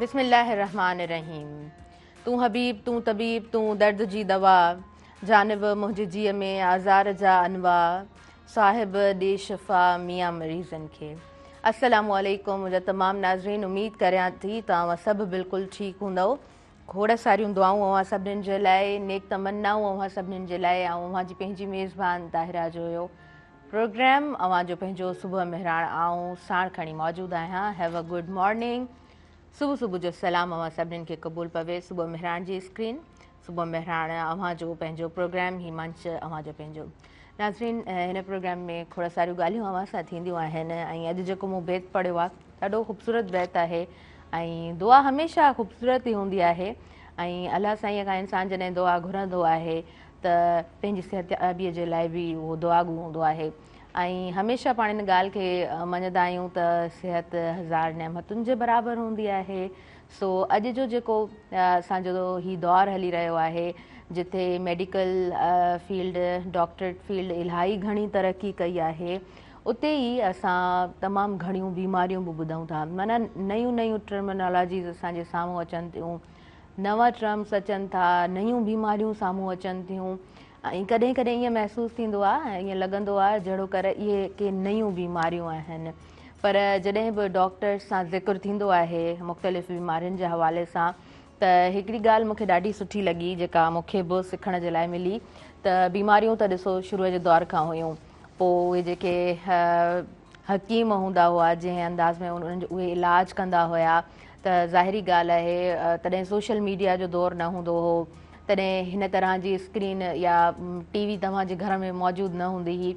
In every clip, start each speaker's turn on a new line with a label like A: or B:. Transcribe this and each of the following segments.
A: بسم الله الرحمٰن الرحيم تون حبيب تون طبيب تون درد جي دوا جانب منهنجي جيء ۾ آزار جا انواع صاحب ڏي شفا ميان مريضن کي. السلام عليڪم منهنجا تمام ناظرين اميد ڪريان ٿي ته اوهان سڀ بلڪل ٺيڪ هوندؤ کوڙ ساريون دعائون اوهان سڀنين جي لاء نيڪ تمنائون اوهان سڀنين جي لاء آئون اوهان جي پنهنجي ميزبان طاهره جويو پروگرام اوهان جو پنهنجو صبح مهراڻ آئون ساڻ کڻي موجود آهيان هيو ا گڊ مارننگ صبح صبح جو سلام اوهان سڀنين کي قبول پوي صبح مهراڻ جي اسڪرين صبح مهراڻ اوهان جو پنهنجو پروگرام هي منچ اوهان جو پنهنجو ناظرين هن پروگرام ۾ کوڙ ساريون ڳالهيون اوهان سان ٿينديون آهن ۽ اڄ جيڪو مون بيت پڙهيو آهي ڏاڍو خوبصورت بيت آهي ۽ دعا هميشه خوبصورت ئي هوندي آهي ۽ الله سائين کان انسان جڏهن دعا گهرندو آهي ته پنهنجي صحتيابي جي لاء به اهو دعاگو هوندو آهي ۽ هميشه پاڻ ان ڳالهه کي مڃندا آهيون ته صحت هزار نعمتن جي برابر هوندي آهي سو اڄ جو جيڪو اسان جو هي دور هلي رهيو آهي جتي ميڊيڪل فيلڊ ڊاڪٽريٽ فيلڊ الاهي گهڻي ترقي ڪئي آهي اتي ئي اسان تمام گهڻيون بيماريون به ٻڌون ٿا معنيٰ نيون نيون ٽرمنالاجيز اسان جي سامهون اچن ٿيون نوان ٽرمس اچن ٿا نيون بيماريون سامهون اچن ٿيون ۽ ڪڏهن ڪڏهن ائين محسوس ٿيندو آهي ائين لڳندو آهي جهڙو ڪر اهي ڪي نيون بيماريون آهن پر جڏهن به ڊاڪٽرس سان ذڪر ٿيندو آهي مختلف بيمارين جي حوالي سان ته هڪڙي ڳالهه مون کي ڏاڍي سٺي لڳي جيڪا مون کي به سکڻ جي لاء ملي ته بيماريون ته ڏسو شروع جي دور کان هيون پوء اهي جيڪي حڪيم هوندا هئا جنهن انداز ۾ انهن جو اهي علاج ڪندا هيا ته ظاهري ڳالهه آهي تڏهن سوشل ميڊيا جو دور نه هوندو هو تڏهن هن طرح جي اسڪرين يا ٽي وي توهان جي گهر ۾ موجود نه هوندي هئي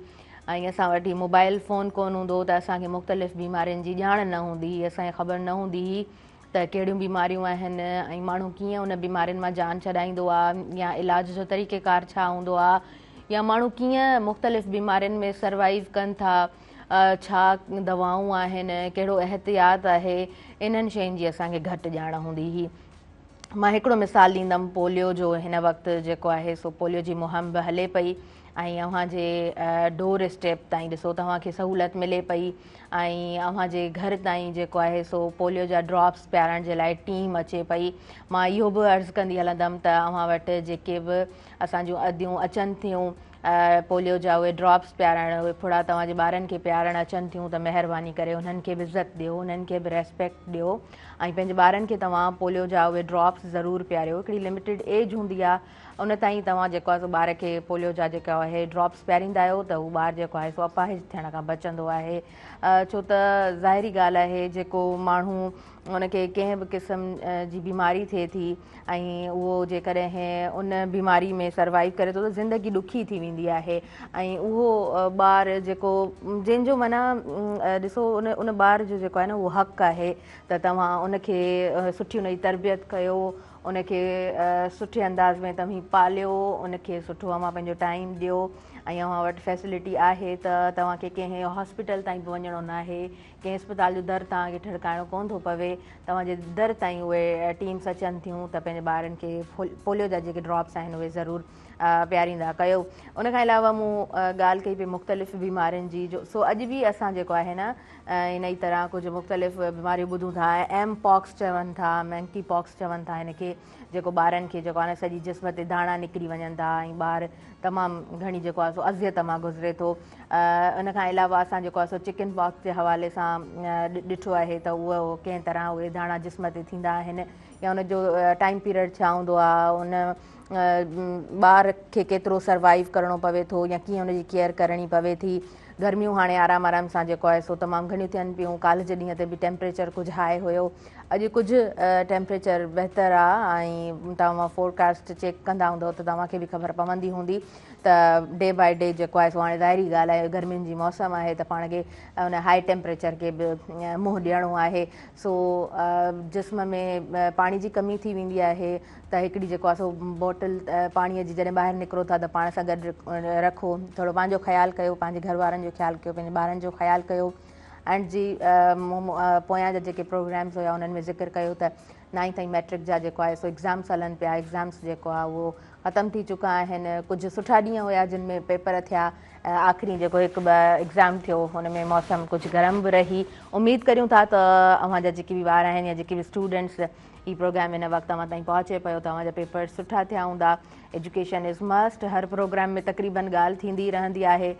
A: ۽ اسان وٽ هي موبائل فون ڪونه هوندو هو ته اسان کي مختلف بيمارين جي ڄاڻ نه هوندي هئي اسان کي خبر نه هوندي هئي ته ڪهڙيون بيماريون آهن ۽ ماڻهو ڪيئن ان بيمارين مان جان ڇڏائيندو آهي يا علاج جو طريقه ڪار ڇا هوندو آهي يا ماڻهو ڪيئن مختلف بيمارين ۾ سروائيو ڪن ٿا ڇا دوائون آهن ڪهڙو احتياط آهي انهن شين جي اسان کي گهٽ ڄاڻ هوندي هئي مان هڪڙو مثال ڏيندم پوليو جو هن وقت جيڪو آهي سو پوليو جي مهم به هلي پئي ۽ اوهان جي ڊور اسٽيپ تائين ڏسو توهان کي سهولت ملي پئي ۽ اوهان جي گهر تائين جيڪو آهي سو پوليو جا ڊراپس پيارڻ جي لاء ٽيم اچي پئي مان اهو به عرض ڪندي هلندم ته اوهان وٽ جيڪي به اسان جون اديون اچن ٿيون پوليو جا اهي ڊراپس پيارڻ اهي ڦڙا توهان جي ٻارن کي پيارڻ اچن ٿيون ته مهرباني ڪري انهن کي به عزت ڏيو انهن کي به ريسپيڪٽ ڏيو ۽ پنهنجي ٻارن کي توهان پوليو جا اهي ڊراپس ضرور پياريو هڪڙي لميٽيڊ ايج هوندي آهي ان تائين توهان جيڪو آهي سو ٻار کي پوليو جا جيڪا آهي ڊراپس پياريندا آهيو ته هو ٻار جيڪو آهي سو اپاهج ٿيڻ کان بچندو آهي ڇو ته ظاهري ڳالهه آهي جيڪو ماڻهو ان کي ڪنهن به قسم جي بيماري ٿئي ٿي ۽ اهو جيڪڏهن ان بيماري ۾ سروائيو ڪري ٿو ته زندگي ڏکي ٿي ويندي آهي ۽ اهو ٻار جيڪو جنهن جو معنيٰ ڏسو ان ان ٻار جو جيڪو آهي نه اهو حق آهي ته توهان ان کي سٺي ان جي تربيت ڪيو ان کي سٺي انداز ۾ توهين پاليو ان کي سٺو اوهان پنهنجو ٽائيم ڏيو ۽ اوهان وٽ فيسلٽي آهي ته توهان کي ڪنهن هاسپيٽل تائين به وڃڻو ناهي ڪنهن اسپتال جو در توهان کي ٺڙڪائڻو ڪونه ٿو پوي توهان جي در تائين اهي ٽيمس اچن ٿيون ته پنهنجي ٻارن کي پوليو جا جيڪي ڊراپس آهن اهي ضرور پياريندا ڪيو ان کان علاوه مون ڳالهه ڪئي پئي مختلف بيمارين جي جو سو اڄ به اسان جيڪو آهي نه ان ئي طرح ڪجهه مختلف بيماريون ٻڌون ٿا ايم پاڪس چون ٿا مينڪي پاڪس چون ٿا هن کي جيڪو ٻارن کي جيڪو آهي نه سڄي جسم تي داڻا نڪري وڃن ٿا ۽ ٻار تمام گهڻي جيڪو آهي سو اذيت مان گذري ٿو ان کان علاوه اسان جيڪو آهي سو چڪن پاڪس جي حوالي سان ڏٺو آهي ته اهو ڪنهن طرح اهي داڻا جسم تي ٿيندا آهن يا ان جو ٽائيم پيريڊ ڇا هوندو آهي ان ٻار کي ڪيترو سروائيو ڪرڻو پوي ٿو يا ڪيئن ان جي ڪيئر ڪرڻي پوي ٿي گرميون هاڻي آرام آرام سان جيڪو آهي سو تمام گهڻيون ٿين پيون ڪالهه جي ڏينهن تي به ٽيمپريچر ڪجهه هاء هيو اڄ ڪجهه ٽيمپريچر بهتر آ ۽ توهان فورڪاسٽ چيڪ ڪندا هوندو ته توهان کي به خبر پوندي هوندي ته ڊي باء ڊي جيڪو آهي سو هاڻي ظاهري ڳالهه آهي گرمين جي موسم آهي ته پاڻ کي ان هاء ٽيمپريچر کي به منهن ڏيڻو آهي سو جسم ۾ پاڻي جي ڪمي ٿي ويندي آهي ته هڪڙي جيڪو آهي سو بوٽل پاڻي جي جڏهن ٻاهر نڪرو ٿا ته پاڻ سان گڏ رکو ٿورو پنهنجو خيال ڪيو پنهنجي گهر وارن جو خيال ڪيو پنهنجي ٻارن جو خيال ڪيو ۽ جي پويان جا جيڪي پروگرامس هيا انهن ۾ ذڪر ڪيو ته نائنٿ ۽ ميٽرڪ جا جيڪو آهي سو ايگزامس هلن پيا ايگزامس جيڪو آهي اهو ختم ٿي چڪا آهن ڪجهه سٺا ڏينهن هيا جن ۾ پيپر ٿيا آخري جيڪو هڪ ٻه ايگزام ٿيو ان ۾ موسم ڪجهه گرم به رهي. اميد ڪريون ٿا ته اوهان جا جيڪي به ٻار آهن يا جيڪي به اسٽوڊنٽس هي پروگرام هن وقت اوهان تائين پهچي پيو ته اوهان جا پيپر سٺا ٿيا هوندا. Education is must Har programme ۾ تقريبن ڳالهه ٿيندي رهندي آهي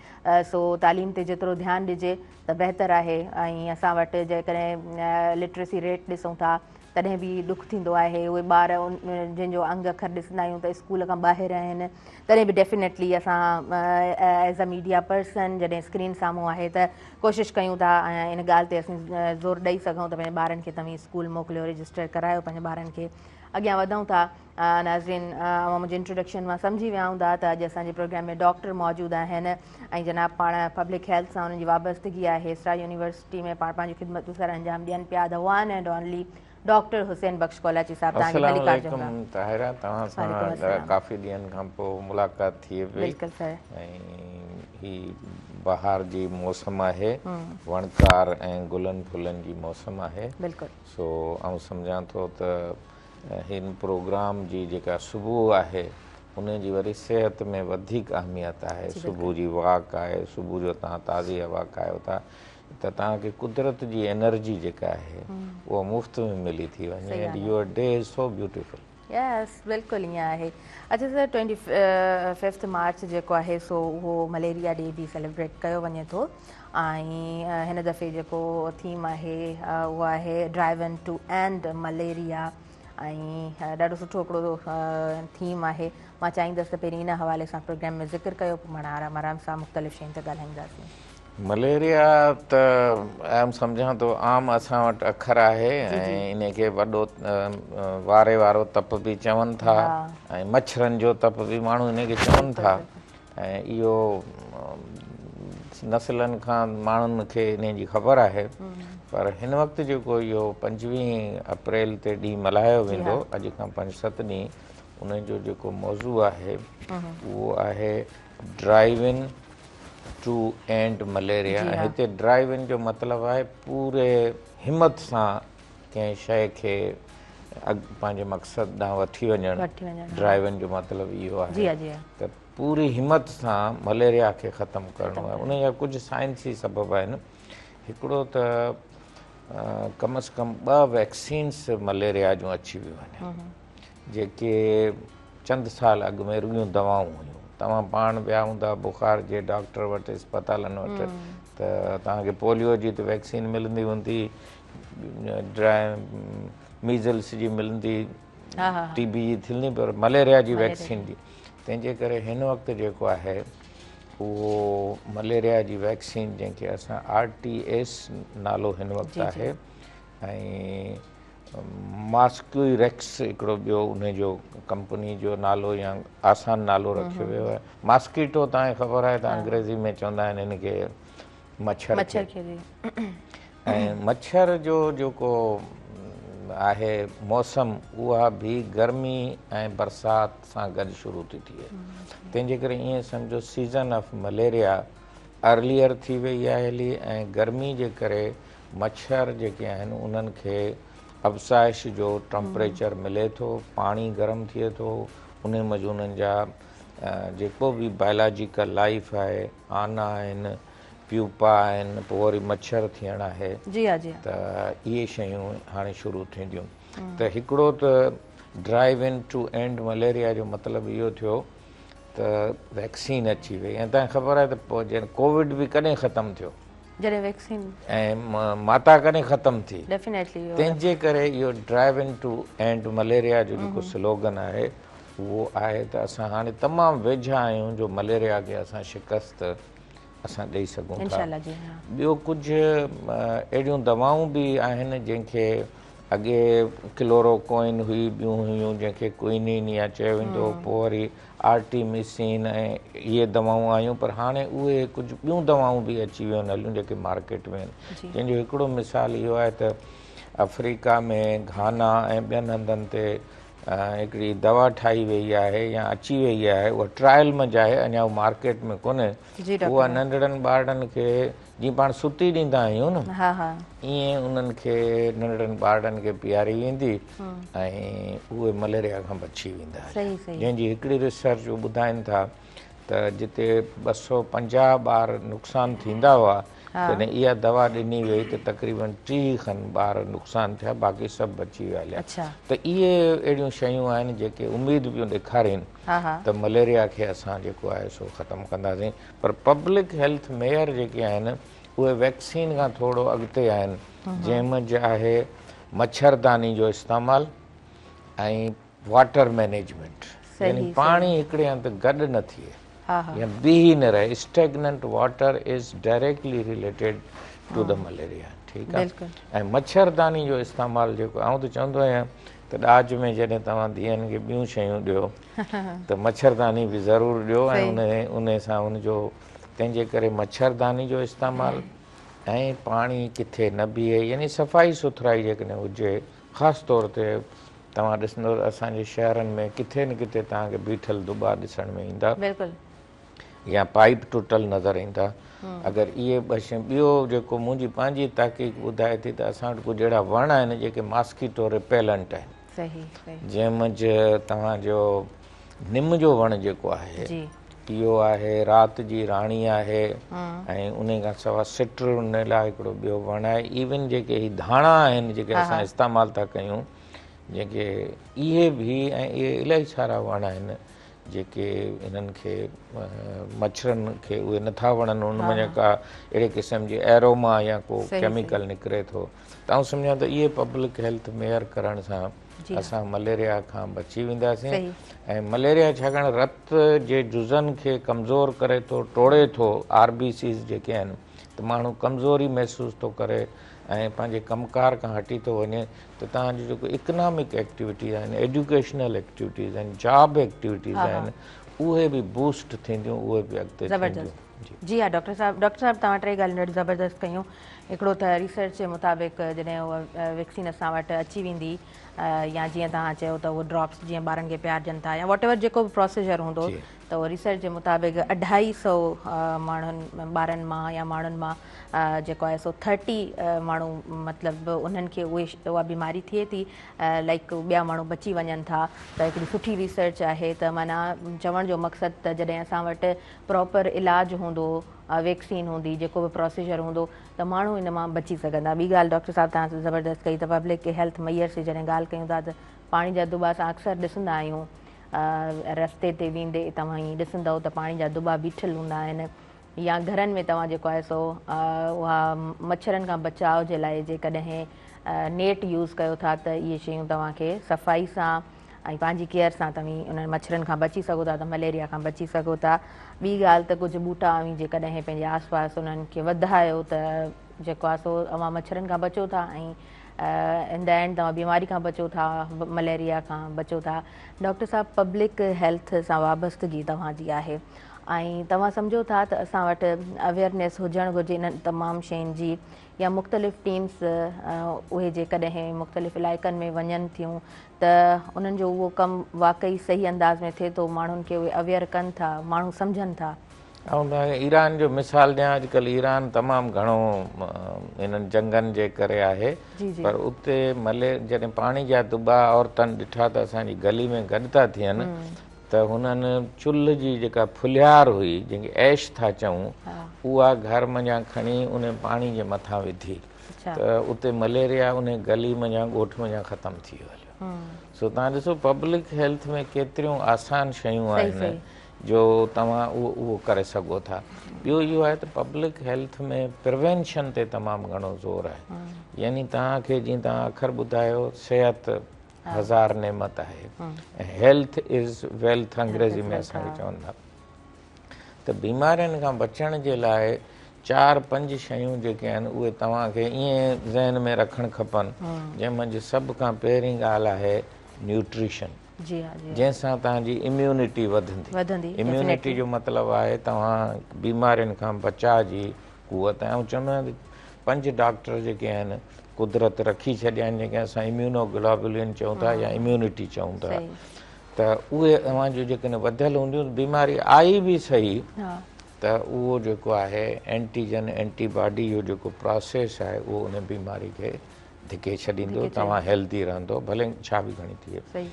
A: سو تعليم تي جيترو ڌيان ڏجي ته بهتر آهي ۽ اسان وٽ جيڪڏهن لٽريسي ريٽ ڏسون ٿا تڏهن به ڏک ٿيندو آهي اهي ٻار جن جو انگ اکر ڏسندا آهيون ته اسڪول کان ٻاهر آهن تڏهن به ڊيفينيٽلي اسان ايز ا ميڊيا پرسن جڏهن اسڪرين سامهون آهي ته ڪوشش ڪيون ٿا ۽ ان ڳالهه تي اسين زور ڏئي سگهون ته پنهنجي ٻارن کي توهين اسڪول موڪليو رجسٽر ڪرايو پنهنجي ٻارن کي اڳيان وڌون ٿا ناظرين اوهان منهنجي انٽروڊڪشن مان سمجهي ويا هوندا ته اڄ اسان جي پروگرام ۾ ڊاڪٽر موجود آهن ۽ جناب پاڻ پبلڪ هيلٿ سان انهن جي وابستگي آهي اسرا يونيورسٽي ۾ پاڻ پنهنجون خدمتون سر انجام ڏين پيا the one and only doctor Hussain Bakhsh Kolachi صاحب توهان کي
B: السلام
A: ڀليڪار چئون ٿا.
B: عليڪم طاهره توهان سان
A: وعليڪم السلام.
B: ڪافي ڏينهن کان پوء ملاقات ٿئي پئي
A: بلڪل سر.
B: ۽ هي بهار جي موسم آهي وڻڪار ۽ گلن ڦلن جي موسم آهي
A: بلڪل.
B: سو آئون سمجهان ٿو ته هن پروگرام جي جيڪا صبح آهي ان جي وري صحت ۾ وڌيڪ اهميت آهي صبح جي واڪ آهي صبح جو توهان تازي هوا کايو ٿا ته توهان کي قدرت جي انرجي جيڪا آهي اها مفت ۾ ملي ٿي وڃي and your day is so beautiful.
A: Yes بلڪل ائين آهي. اڇا سر ٽوئنٽي ففٿ مارچ جيڪو آهي سو اهو مليريا ڊي به سيليبريٽ ڪيو وڃي ٿو ۽ هن دفعي جيڪو ٿيم آهي اهو آهي ڊرائيون ٽو اينڊ مليريا ۽ ڏاڍو سٺو هڪڙو ٿيم آهي مان چاهيندس ته پهرين ان حوالي سان پروگرام ۾ ذڪر ڪيو پوء پاڻ آرام آرام سان مختلف شين تي ڳالهائينداسين.
B: مليريا ته آئون سمجهان ٿو عام اسان وٽ اکر آهي ۽ ان کي وڏو واري وارو تپ به چون ٿا ۽ مڇرن جو تپ به ماڻهو ان کي چون ٿا ۽ اهو نسلن کان ماڻهن کي انهي جي خبر آهي پر هن وقت جيڪو اهو 25 اپريل تي ڏينهن ملهايو ويندو اڄ کان 5 7 ڏينهن ان جو جيڪو موضوع آهي اهو آهي ڊرائيون ٽو اينڊ مليريا ۽ هتي ڊرائيون جو مطلب آهي پوري همت سان ڪنهن شيء کي پنهنجي مقصد ڏانهن وٺي وڃڻ ڊرائيون جو مطلب اهو آهي ته پوري همت سان مليريا کي ختم ڪرڻو آهي. انهي جا ڪجهه سائنسي سبب آهن. هڪڙو ته ڪم از ڪم ٻه ويڪسينس مليريا جون اچي ويون آهن جيڪي چند سال اڳ ۾ رڳيون دوائون هيون. توهان پاڻ ويا هوندا بخار جي ڊاڪٽر وٽ اسپتالن وٽ ته توهان کي پوليو جي ته ويڪسين ملندي هوندي، ميزلس جي ملندي، ٽي بي جي ٿيندي پر مليريا جي ويڪسين جي تنهن جي ڪري هن وقت جيڪو آهي اهو مليريا جي ويڪسين جنهن کي اسان آر ٽي ايس نالو هن وقت آهي ۽ ماسڪيوريڪس هڪڙو ٻيو ان جو ڪمپني جو نالو يا آسان نالو رکيو ويو آهي ماسڪيٽو توهان کي خبر آهي ته انگريزي ۾ چوندا آهن هن کي مڇر کي ۽ مڇر جو جيڪو آهي موسم اها به گرمي ۽ برسات سان گڏ شروع ٿي ٿئي تنهن جي ڪري ائين سمجهو سيزن آف مليريا ارليئر ٿي وئي آهي هلي ۽ گرمي جي ڪري مڇر جيڪي آهن انهن کي افزائش جو ٽمپريچر ملي ٿو پاڻي گرم ٿئي ٿو انهي منجهه انهن جا جيڪو به بائلاجيڪل لائف آهي آنا آهن پيوپا آهن پوء وري مڇر ٿيڻ آهي
A: جي ها جي
B: ته اهي شيون هاڻي شروع ٿينديون ته هڪڙو ته ڊرائيون ٽو اينڊ مليريا جو مطلب اهو ٿيو ته ويڪسين اچي وئي ۽ تنهن خبر آهي ته پوء جڏهن ڪووڊ به ڪڏهن ختم ٿيو
A: جڏهن ويڪسين
B: ۽ ماتا ڪڏهن ختم ٿي
A: ڊيفينيٽلي
B: تنهن جي ڪري اهو ڊرائيون ٽو اينڊ مليريا جو جيڪو سلوگن آهي اهو آهي ته اسان هاڻي تمام ويجها آهيون جو مليريا کي اسان شڪست اسان ڏئي سگهون ٿا. ٻيو ڪجهه اهڙيون دوائون به آهن جنهن کي اڳي ڪلورو ڪوئن هئي ٻيون هيون جنهن کي ڪوئنين يا چيو ويندو هو پوء وري آرٽيميسين ۽ اهي دوائون آيون پر هاڻي اهي ڪجهه ٻيون دوائون به اچي ويون آهن هليون جيڪي مارڪيٽ ۾ آهن جنهن جو هڪڙو مثال اهو آهي ته آفريڪا ۾ گهانا ۽ ٻين هنڌن تي هڪڙي دوا ٺاهي وئي آهي يا اچي وئي آهي اها ٽرائل منجهه آهي اڃا اها مارڪيٽ ۾ ڪونهي اها ننڍڙن ٻارڙن کي جيئن پاڻ ستي ڏيندا آهيون نه ائين انهن کي ننڍڙن ٻارڙن کي پياري ويندي ۽ اهي مليريا کان بچي ويندا جنهن جي هڪڙي ريسرچ ٻڌائين ٿا ته جتي 250 ٻار نقصان ٿيندا هئا جڏهن اها دوا ڏني وئي ته تقريبن 30 کن ٻار نقصان ٿيا باقي سڀ بچي ويا هليا ته اهي اهڙيون شيون آهن جيڪي اميد پيون ڏيکارين ته مليريا کي اسان جيڪو آهي سو ختم ڪنداسين پر پبلڪ هيلٿ ميئر جيڪي آهن اهي ويڪسين کان ٿورو اڳتي آهن جنهن منجهه آهي مڇرداني جو استعمال ۽ واٽر مئنيجمينٽ يعني پاڻي هڪڙي هنڌ گڏ نه ٿئي يا بيهي نه رهي stagnant water is directly related to the malaria ٺيڪ آهي ۽ مڇرداني جو استعمال جيڪو آئون ته چوندو آهيان ته ڏاج ۾ جڏهن توهان ڌيئن کي ٻيون شيون ڏيو ته مڇرداني به ضرور ڏيو ۽ ان سان ان جو تنهن جي ڪري مڇرداني جو استعمال ۽ پاڻي ڪٿي نه بيهي يعني صفائي سٿرائي جيڪڏهن هجي خاص طور تي توهان ڏسندو ته اسان جي شهرن ۾ ڪٿي نه ڪٿي توهان کي بيٺل دٻا ڏسڻ ۾ ايندا
A: بلڪل
B: يا پائيپ ٽٽل نظر ايندا اگر اهي ٻه شيون ٻيو جيڪو منهنجي پنهنجي تحقيق ٻڌائي ٿي ته اسان وٽ ڪجهه اهڙا وڻ آهن جيڪي ماسڪيٽو ريپيلنٽ آهن
A: صحيح صحيح
B: جنهن منجهه توهان جو نم جو وڻ جيڪو آهي
A: جي
B: اهو آهي رات جي راڻي آهي ۽ انهي کان سواء سٽرونيلا هڪڙو ٻيو وڻ آهي ايون جيڪي هي ڌاڻا آهن جيڪي اسان استعمال ٿا ڪيون جيڪي اهي به ۽ اهي الاهي سارا وڻ آهن جيڪي انهن کي مڇرن کي اهي نٿا وڻن ان ۾ ڪا اهڙي قسم جي ايروما يا ڪو ڪيميڪل نڪري ٿو ته آئون سمجهان ٿو اهي پبلڪ هيلٿ ميئر ڪرڻ سان اسان مليريا کان بچي وينداسين ۽ مليريا ڇاڪاڻ رت جي جزن کي ڪمزور ڪري ٿو ٽوڙي ٿو آر بي سيز جيڪي آهن ته ماڻهو ڪمزوري محسوس ٿو ڪري ۽ پنهنجي ڪم ڪار کان هٽي ٿو وڃي ته توهان جون جيڪو اڪنامڪ ايڪٽيوٽيز آهن ايڊيوڪيشنل ايڪٽيوٽيز آهن جاب ايڪٽيوٽيز آهن اهي به بوسٽ ٿينديون اهي به اڳتي ٿينديون.
A: جي ها ڊاڪٽر صاحب ڊاڪٽر صاحب توهان ٽي ڳالهيون ڏاڍيون زبردست ڪيون هڪڙو ته ريسرچ جي مطابق جڏهن اها ويڪسين اسان وٽ اچي ويندي يا جيئن توهان چيو ته اهو ڊراپس جيئن ٻارن کي پيارجن ٿا يا واٽ ايور جيڪو به پروسيجر هوندو ته اهو ريسرچ جي مطابق 250 ماڻهن ٻارن مان يا ماڻهن مان جيڪو آهي سو 30 ماڻهو مطلب انهن کي اهي اها بيماري ٿئي ٿي لائڪ ٻيا ماڻهو بچي وڃن ٿا ته هڪڙي سٺي ريسرچ آهي ته معنيٰ چوڻ جو مقصد ته جڏهن اسان وٽ پراپر علاج هوندو ويڪسين هوندي جيڪو به پروسيجر هوندو ته ماڻهو ان مان بچي سگهندا. ٻي ڳالهه ڊاڪٽر صاحب توهان زبردست ڪئي ته پبلڪ هيلٿ ميئرس جي جڏهن ڳالهه ڪيون ٿا ته پاڻي جا دٻا اسان اڪثر ڏسندا آهيون رستي تي ويندي توهان ائين ڏسندؤ ته پاڻي جا دٻا بيٺل هوندا آهن يا گهرن ۾ توهان جيڪو آهي سو اها مڇرن کان بچاء جي لاء جيڪڏهن نيٽ يوز ڪيو ٿا ته اهي شيون توهان کي صفائي سان ۽ پنهنجي ڪيئر سان توهين انهن مڇرن کان بچي سگهو ٿا ته مليريا کان بچي سگهو ٿا. ٻي ڳالهه ته ڪجهه ٻوٽا اوهين جيڪڏهن پنهنجي آس پاس انهن کي وڌايو ته جيڪو آهي سو اوهان مڇرن کان بچو ٿا ۽ ان the and توهان بيماري کان بچو ٿا مليريا کان بچو ٿا. ڊاڪٽر صاحب پبلڪ هيلٿ سان وابستگي توهان جي آهي ۽ توهان سمجهو ٿا ته اسان وٽ اويئرنيس هجڻ گهرجي انهن تمام شين جي يا مختلف ٽيمز اهي جيڪڏهن مختلف علائقن ۾ وڃن ٿيون ته انهن جو اهو ڪم واقعي صحيح انداز ۾ ٿئي ٿو، ماڻهن کي اهي اويئر ڪن ٿا، ماڻهو سمجهن ٿا.
B: آئون توهان کي ايران جو مثال ڏيان، اڄڪلهه ايران تمام گهڻو انهن جنگن جي ڪري آهي پر اتي ملي جڏهن پاڻي جا دٻا عورتن ڏٺا ته اسان جي گلي ۾ گڏ ٿا ٿين ته هنن چلهه جي جيڪا ڦلهيار هئي جنهن کي ايش ٿا چئون اها گهر منجهان کڻي ان پاڻي جي مٿان وڌي ته اتي مليريا ان گلي منجهان ڳوٺ منجهان ختم ٿي ويو هليو. سو توهان ڏسو پبلڪ هيلٿ ۾ ڪيتريون آسان شيون آهن جو توهان اهو اهو ڪري سگهو ٿا. ٻيو اهو آهي ته پبلڪ هيلٿ ۾ پريونشن تي تمام گهڻو زور آهي يعني توهان کي جيئن توهان اکر ٻڌايو صحت هزار نعمت آهي ۽ هيلٿ از ويلٿ انگريزي ۾ اسان کي چون ٿا ته بيمارين کان بچڻ جي لاء چار پنج شيون جيڪي آهن اهي توهان کي ائين ذهن ۾ رکڻ کپن جنهن منجهه سڀ کان پهرين ڳالهه آهي نيوٽريشن جنهن سان توهان جي اميونٽي وڌندي اميونٽي جو مطلب آهي توهان بيمارين کان بچاء جي قوت ۽ آئون چوندو آهيان ته پنج ڊاڪٽر جيڪي آهن قدرت رکي ڇڏيا آهن جنهن کي اسان اميونو گلوبولين چئون ٿا يا اميونٽي چئون ٿا ته اهي اوهان جون جيڪڏهن وڌيل هونديون ته بيماري آئي به سهي ته اهو جيڪو آهي اينٽيجن اينٽي باڊي جو جيڪو پراسيس آهي اهو ان بيماري کي ڌڪي ڇڏيندو توهان هيلدي رهندو ڀلي ڇا به کڻي ٿئي.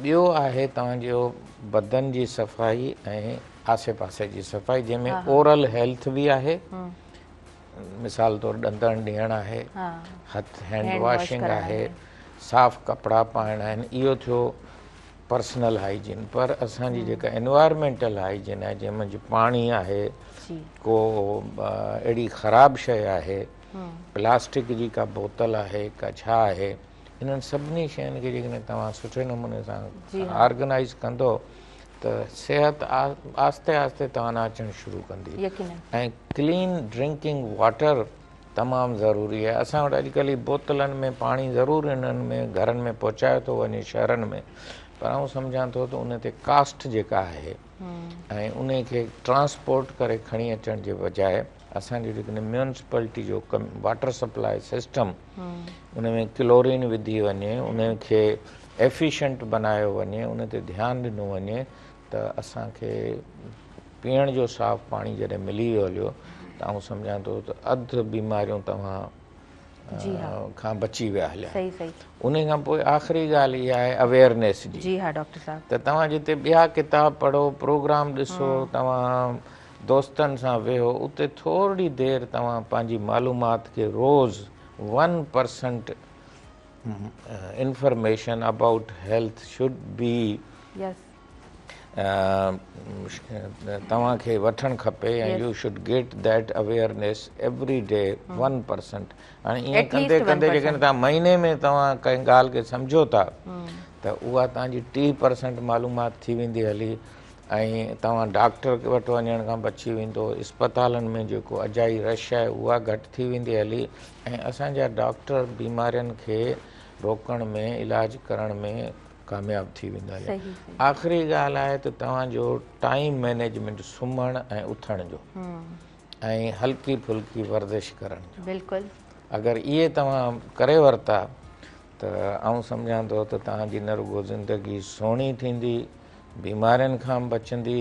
B: ٻيو آهي توهان جو بدن جي صفائي ۽ آسي پاسي جي صفائي جنهن ۾ اورل هيلٿ به آهي مثال طور ڏندڻ ڏيڻ آهي، هٿ هينڊ واشنگ آهي، صاف ڪپڙا پائڻ آهن، اهو ٿيو پرسنل هائيجين. پر اسان جي جيڪا انوائرمينٽل هائيجين آهي جنهن منجهه پاڻي آهي، ڪو اهڙي خراب شيء آهي، پلاسٽڪ جي ڪا بوتل آهي، ڪا ڇا آهي، انهن سڀني شين کي جيڪڏهن توهان سٺي نموني سان آرگنائيز ڪندو ته صحت آهستي آهستي توهان ڏانهن اچڻ شروع ڪندي. ۽ ڪلين ڊرنڪنگ واٽر تمام ضروري آهي. اسان وٽ اڄڪلهه هي بوتلن ۾ پاڻي ضرور انهن ۾ گهرن ۾ پهچايو ٿو وڃي شهرن ۾ پر آئون سمجهان ٿو ته ان تي ڪاسٽ جيڪا آهي ۽ ان کي ٽرانسپورٽ ڪري کڻي اچڻ جي بجاء اسان جو جيڪڏهن ميونسپلٽي جو واٽر سپلاء سسٽم ان ۾ ڪلورين وڌي وڃي ان کي ايفيشنٽ بنايو وڃي ان تي ڌيان ڏنو وڃي ته اسان کي پيئڻ جو صاف پاڻي جڏهن ملي ويو هليو ته آئون سمجهان ٿو ته اڌ بيماريون توهان کان بچي ويا هليا. ان کان پوء آخري ڳالهه اها آهي اويئرنيس جي.
A: جي ها ڊاڪٽر صاحب.
B: ته توهان جتي ٻيا ڪتاب پڙهو، پروگرام ڏسو، توهان دوستن سان ويهو، اتي ٿورڙي دير توهان پنهنجي معلومات کي روز 1% information about health should be توهان کي وٺڻ کپي ۽ you should get that awareness every day 1%. هاڻي ائين ڪندي ڪندي جيڪڏهن توهان مهيني ۾ توهان ڪنهن ڳالهه کي سمجهو ٿا ته اها توهان جي 30% معلومات ٿي ويندي هلي ۽ توهان ڊاڪٽر وٽ وڃڻ کان بچي ويندو، اسپتالن ۾ جيڪو اجائي رش آهي اها گهٽ ٿي ويندي هلي ۽ اسان جا ڊاڪٽر بيمارين کي روڪڻ ۾ علاج ڪرڻ ۾ ڪامياب ٿي ويندا هليا. آخري ڳالهه آهي ته توهان جو ٽائيم مئنيجمينٽ سمهڻ ۽ اٿڻ جو ۽ هلڪي ڦلڪي ورزش ڪرڻ جو.
A: بلڪل.
B: اگر اهي توهان ڪري ورتا ته آئون سمجهان ٿو ته توهان جي نه رڳو زندگي سهڻي ٿيندي، بيمارين کان به بچندي،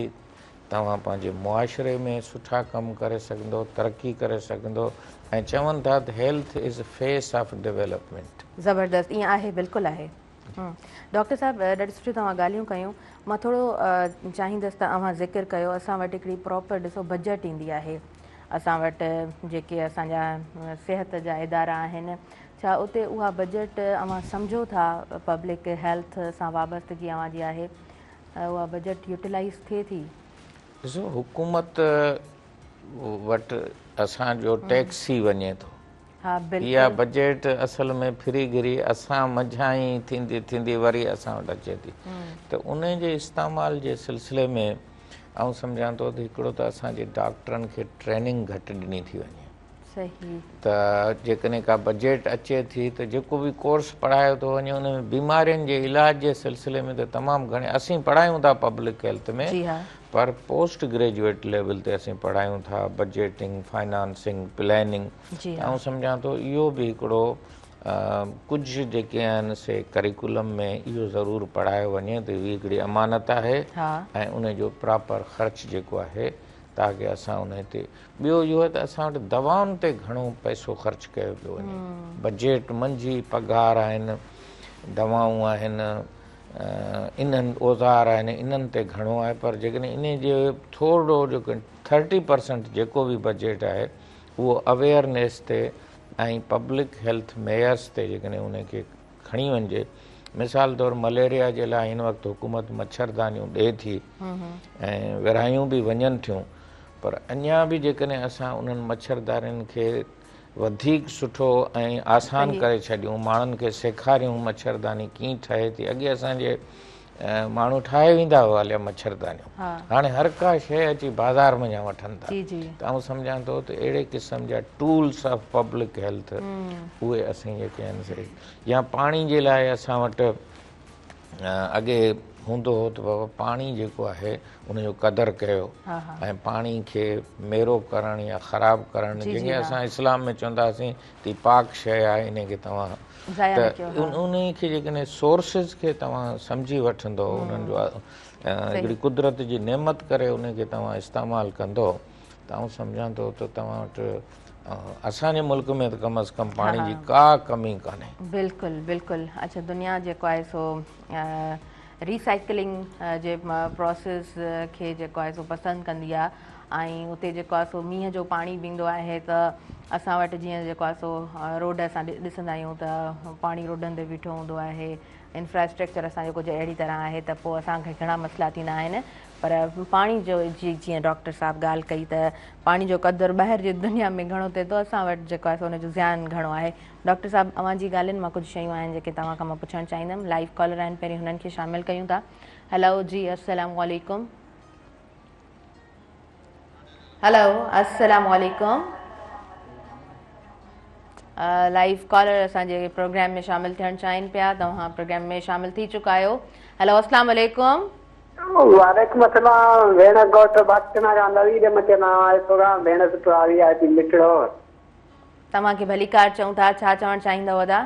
B: توهان پنهنجي معاشري ۾ سٺا ڪم ڪري سگهندو، ترقي ڪري سگهندو ۽ چون ٿا ته health is face of development.
A: زبردست ائين آهي بلڪل آهي ڊاڪٽر صاحب ڏاڍيون سٺيون توهان ڳالهيون ڪيون مان ٿورو چاهيندس ته اوهان ذڪر ڪيو اسان وٽ هڪڙي پراپر ڏسو بجيٽ ايندي آهي اسان وٽ جيڪي اسان جا صحت جا ادارا آهن ڇا اتي اها بجيٽ اوهان سمجهو ٿا پبلڪ هيلٿ سان وابستگي اوهان جي آهي اها بجيٽ يوٽيلائيز ٿئي ٿي؟
B: ڏسو حڪومت وٽ اسان جو ٽيڪس ئي وڃي ٿو. اها بجيٽ اصل ۾ ڦري گهري اسان منجهان ئي ٿيندي ٿيندي وري اسان وٽ اچي ٿي ته ان جي استعمال جي سلسلي ۾ آئون سمجهان ٿو ته هڪڙو ته اسان جي ڊاڪٽرن کي ٽريننگ گهٽ ڏني ٿي وڃي. ته جيڪڏهن ڪا بجيٽ اچي ٿي ته جيڪو به ڪورس پڙهايو ٿو وڃي ان ۾ بيمارين جي علاج جي سلسلي ۾ ته تمام گهڻي اسين پڙهايون ٿا پبلڪ هيلٿ ۾ پر پوسٽ گريجوئيٽ ليول تي اسين پڙهايون ٿا بجيٽنگ فائنانسنگ پلاننگ ته آئون سمجهان ٿو اهو به هڪڙو ڪجهه جيڪي آهن سي ڪريڪولم ۾ اهو ضرور پڙهايو وڃي ته هي هڪڙي امانت آهي ۽ ان جو پراپر خرچ جيڪو آهي تاڪه اسان انهي تي ٻيو اهو آهي ته اسان وٽ دوائن تي گهڻو پئسو خرچ ڪيو پيو وڃي بجيٽ منجهه ئي پگهار آهن دوائون آهن انهن اوزار آهن انهن تي گهڻو آهي پر جيڪڏهن انهي جي ٿورڙو جيڪو 30% جيڪو به بجيٽ آهي اهو اويئرنيس تي ۽ پبلڪ هيلٿ ميئرس تي جيڪڏهن انهي کي کڻي وڃجي. مثال طور مليريا جي لاء هن وقت حڪومت مڇردانيون ڏئي ٿي ۽ ورهايون به وڃن ٿيون پر اڃا به جيڪڏهن اسان انهن مڇردانين کي وڌيڪ سٺو ۽ آسان ڪري ڇڏيون ماڻهن کي سيکاريون مڇرداني ڪيئن ٺهي ٿي اڳي اسان جي ماڻهو ٺاهي ويندا هئا هليا مڇردانيون هاڻي هر ڪا شيء اچي بازار منجهان وٺن ٿا ته آئون سمجهان ٿو ته اهڙي قسم جا ٽولس آف پبلڪ هيلٿ اهي اسين جيڪي آهن سي يا پاڻي جي لاء اسان وٽ اڳي هوندو هو ته بابا پاڻي جيڪو آهي ان جو قدر ڪيو ۽ پاڻي کي ميرو ڪرڻ يا خراب ڪرڻ جنهن کي اسان اسلام ۾ چوندا هئاسين ته پاڪ شيء آهي ان کي توهان ته انهي کي جيڪڏهن سورسز کي توهان سمجهي وٺندو انهن جو هڪڙي قدرت جي نعمت ڪري انهي کي توهان استعمال ڪندو ته آئون سمجهان ٿو ته توهان وٽ اسان جي ملڪ ۾ ته ڪم از ڪم پاڻي جي ڪا ڪمي ڪانهي.
A: بلڪل بلڪل اڇا دنيا جيڪو آهي سو ريسائيڪلنگ جي پروسيس کي جيڪو آهي سو پسند ڪندي آهي ۽ اتي جيڪو آهي سو مينهن جو پاڻي به ايندو آهي ته اسان وٽ جيئن جيڪو آهي سو روڊ اسان ڏسندا آهيون ته پاڻي روڊن تي بيٺو هوندو آهي انفراسٽرڪچر اسان جو ڪجهه اهڙي طرح آهي ته پوء اسان کي گهڻا مسئلا ٿيندا آهن پر پاڻي جو جي جيئن ڊاڪٽر صاحب ڳالهه ڪئي ته پاڻي جو قدر ٻاهر جي دنيا ۾ گهڻو ٿئي ٿو اسان وٽ جيڪو آهي سو ان جو زيان گهڻو آهي ڊاڪٽر صاحب اوهان جي ڳالهين مان ڪجهه شيون آهن جيڪي توهان کان مان پڇڻ چاهيندم لائيو ڪالر آهن پهرين هنن کي شامل ڪيون ٿا هلو جي السلام عليڪم هلو السلام عليڪم لائيو ڪالر اسان جي پروگرام ۾ شامل ٿيڻ چاهين پيا توهان پروگرام ۾ شامل ٿي چڪا آهيو هلو السلام عليڪم
C: وعليڪم السلام ڀيڻ ڳوٺ باچنا کان نويد احمد چوان آهي پروگرام ڀيڻ سٺو آوي آهي ٿي مٺڙو
A: توهان کي ڀليڪار چئون ٿا ڇا چوڻ چاهيندؤ ادا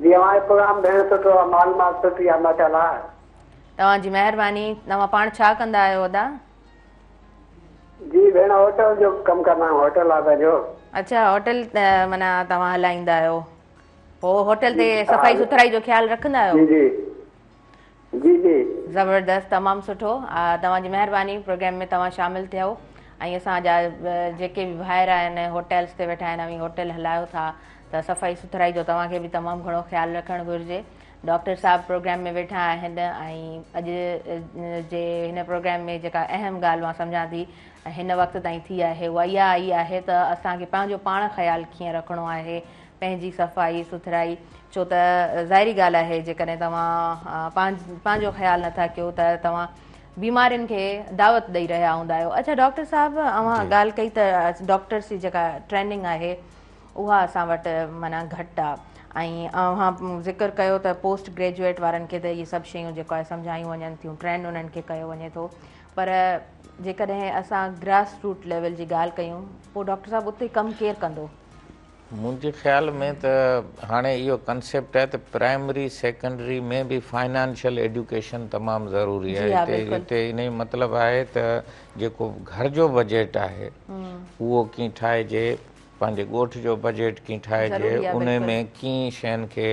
C: جي اوهان جو پروگرام ڀيڻ سٺو آهي معلومات سٺي آهي ماشاءالله
A: توهان جي مهرباني توهان پاڻ ڇا ڪندا آهيو ادا؟
C: جي ڀيڻ هوٽل جو ڪم ڪندا آهيون هوٽل آهي پنهنجو.
A: اڇا هوٽل معنيٰ توهان هلائيندا آهيو پوء هوٽل تي صفائي سٿرائي جو خيال رکندا آهيو؟
C: جي جي جي جي.
A: زبردست تمام سٺو توهان جي مهرباني پروگرام ۾ توهان شامل ٿيو ۽ اسان جا جيڪي به ڀائر آهن هوٽلس تي ويٺا آهن اوهين هوٽل هلايو ٿا ته صفائي سٿرائي جو توهان کي به تمام گهڻو خيال رکڻ گهرجي ڊاڪٽر صاحب پروگرام ۾ ويٺا آهن ۽ اڄ جي هن پروگرام ۾ جيڪا اهم ڳالهه مان سمجهان ٿي هن وقت تائين ٿي آهي اها اها آئي آهي ته اسان کي پنهنجو پاڻ خيال ڪيئن رکڻو آهي پنهنجي صفائي سٿرائي ڇو ته ظاهري ڳالهه آهي جيڪڏهن توهان پنهنجو خيال نٿا ڪيو ته توهان بيمارين کي دعوت ڏئي رهيا هوندا آهيو اڇا ڊاڪٽر صاحب اوهان ڳالهه ڪئي ته ڊاڪٽرس جي جيڪا ٽريننگ آهي اها اسان وٽ معنيٰ گهٽ آ ۽ اوهان ذڪر ڪيو ته پوسٽ گريجوئيٽ وارن کي ته اهي سڀ شيون جيڪو آهي سمجهايون وڃن ٿيون ٽرين انهن کي ڪيو وڃي ٿو پر جيڪڏهن اسان گراس روٽ ليول جي ڳالهه ڪيون پوء ڊاڪٽر صاحب اتي ڪم ڪير ڪندو؟
B: منهنجي خيال ۾ ته هاڻي اهو ڪنسيپٽ آهي ته پرائمري سيڪنڊري ۾ به فائنانشل ايڊيوڪيشن تمام ضروري آهي هتي هتي ان جو مطلب آهي ته جيڪو گهر جو بجيٽ آهي اهو ڪيئن ٺاهجي پنهنجي ڳوٺ جو بجيٽ ڪيئن ٺاهجي، ان ۾ ڪيئن شين کي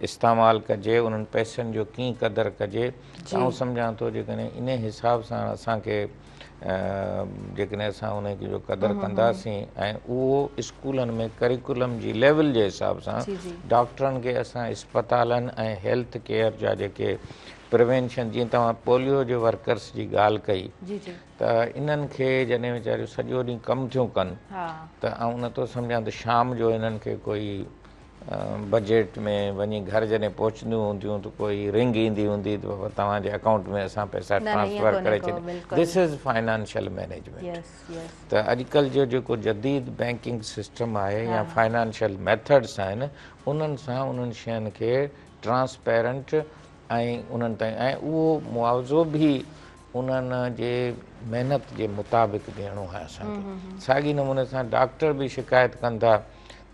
B: استعمال ڪجي، انهن پئسن جو ڪيئن قدر ڪجي ته آئون سمجهان ٿو جيڪڏهن انهي حساب سان اسان کي جيڪڏهن اسان انهي جو قدر ڪنداسين ۽ اهو اسڪولن ۾ ڪريڪولم جي ليول جي حساب سان ڊاڪٽرن کي اسان اسپتالن ۽ هيلٿ ڪيئر جا جيڪي پريوينشن جيئن توهان پوليو جي ورڪرس جي ڳالهه ڪئي ته انهن کي جڏهن ويچاريون سڄو ڏينهن ڪم ٿيون ڪن ته آئون نٿو سمجهان ته شام جو انهن کي ڪوئي بجيٽ ۾ وڃي گهر جڏهن پهچنديون هونديون ته ڪوئي رنگ ايندي هوندي ته بابا توهان جي اڪائونٽ ۾ اسان پئسا ٽرانسفر ڪري ڇڏيا دس از فائنانشل مينيجمينٽ ته اڄڪلهه جو جيڪو جديد بينڪنگ سسٽم آهي يا فائنانشل ميٿڊس آهن انهن سان انهن شين کي ٽرانسپيرنٽ ۽ انهن تائين ۽ اهو معاوضو به انهن جي محنت جي مطابق ڏيڻو آهي اسان کي. ساڳي نموني سان ڊاڪٽر به شڪايت ڪن ٿا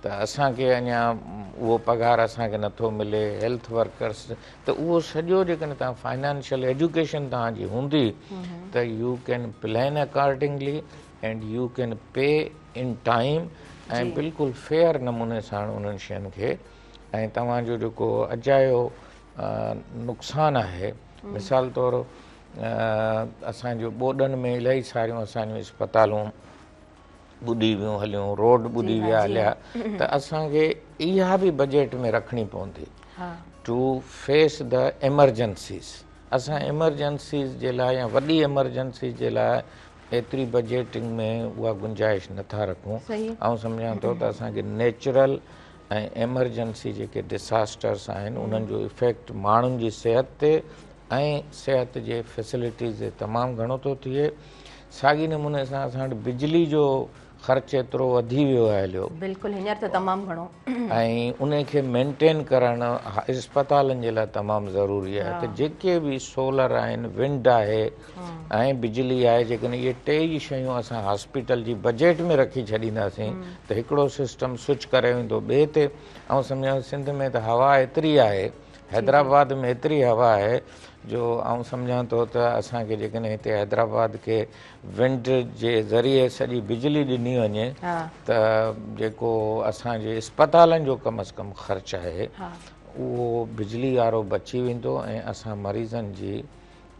B: ته اسان کي اڃا اهو پگهار اسان کي نٿو ملي هيلٿ ورڪرس ته اهو سڄو جيڪڏهن توهان فائنانشل ايجوڪيشن توهان جي هوندي ته you can plan accordingly and you can pay in time ۽ بلڪل فيئر نموني سان انهن شين کي ۽ توهان جو جيڪو اجايو نقصان آهي مثال طور اسان جو ٻوڏن ۾ الاهي ساريون اسان جون اسپتالون ٻڏي ويون هليون روڊ ٻڏي ويا هليا ته اسان کي اها به بجيٽ ۾ رکڻي پوندي ٽو فيس the emergencies اسان ايمرجنسيز جي لاء يا وڏي ايمرجنسي جي لاء ايتري بجيٽنگ ۾ اها گنجائش نٿا رکون آئون سمجهان ٿو ته اسان کي نيچرل ۽ ايمرجنسي جيڪي ڊساسٽرس آهن انهن جو افيڪٽ ماڻهن جي صحت تي ۽ صحت جي فيسلٽيز تي تمام گهڻو ٿو ٿئي ساڳي نموني سان اسان وٽ بجلي جو خرچ ايترو وڌي ويو آهي هليو
A: بلڪل هينئر ته تمام گهڻو
B: ۽ ان کي مينٽين ڪرڻ اسپتالن جي لاء تمام ضروري آهي ته جيڪي به سولر آهن ونڊ آهي ۽ بجلي آهي جيڪڏهن اهي ٽي ئي شيون اسان هاسپيٽل جي بجيٽ ۾ رکي ڇڏينداسين ته هڪڙو سسٽم سوئچ ڪري ويندو ٻئي تي آئون سمجهان ٿو سنڌ ۾ ته هوا ايتري آهي حيدرآباد ۾ ايتري هوا آهي جو آئون سمجهان ٿو ته اسان کي جيڪڏهن هتي حيدرآباد کي ونڊ جي ذريعي سڄي بجلي ڏني وڃي ته جيڪو اسان جي اسپتالن جو ڪم از ڪم خرچ آهي اهو بجلي وارو بچي ويندو ۽ اسان مريضن جي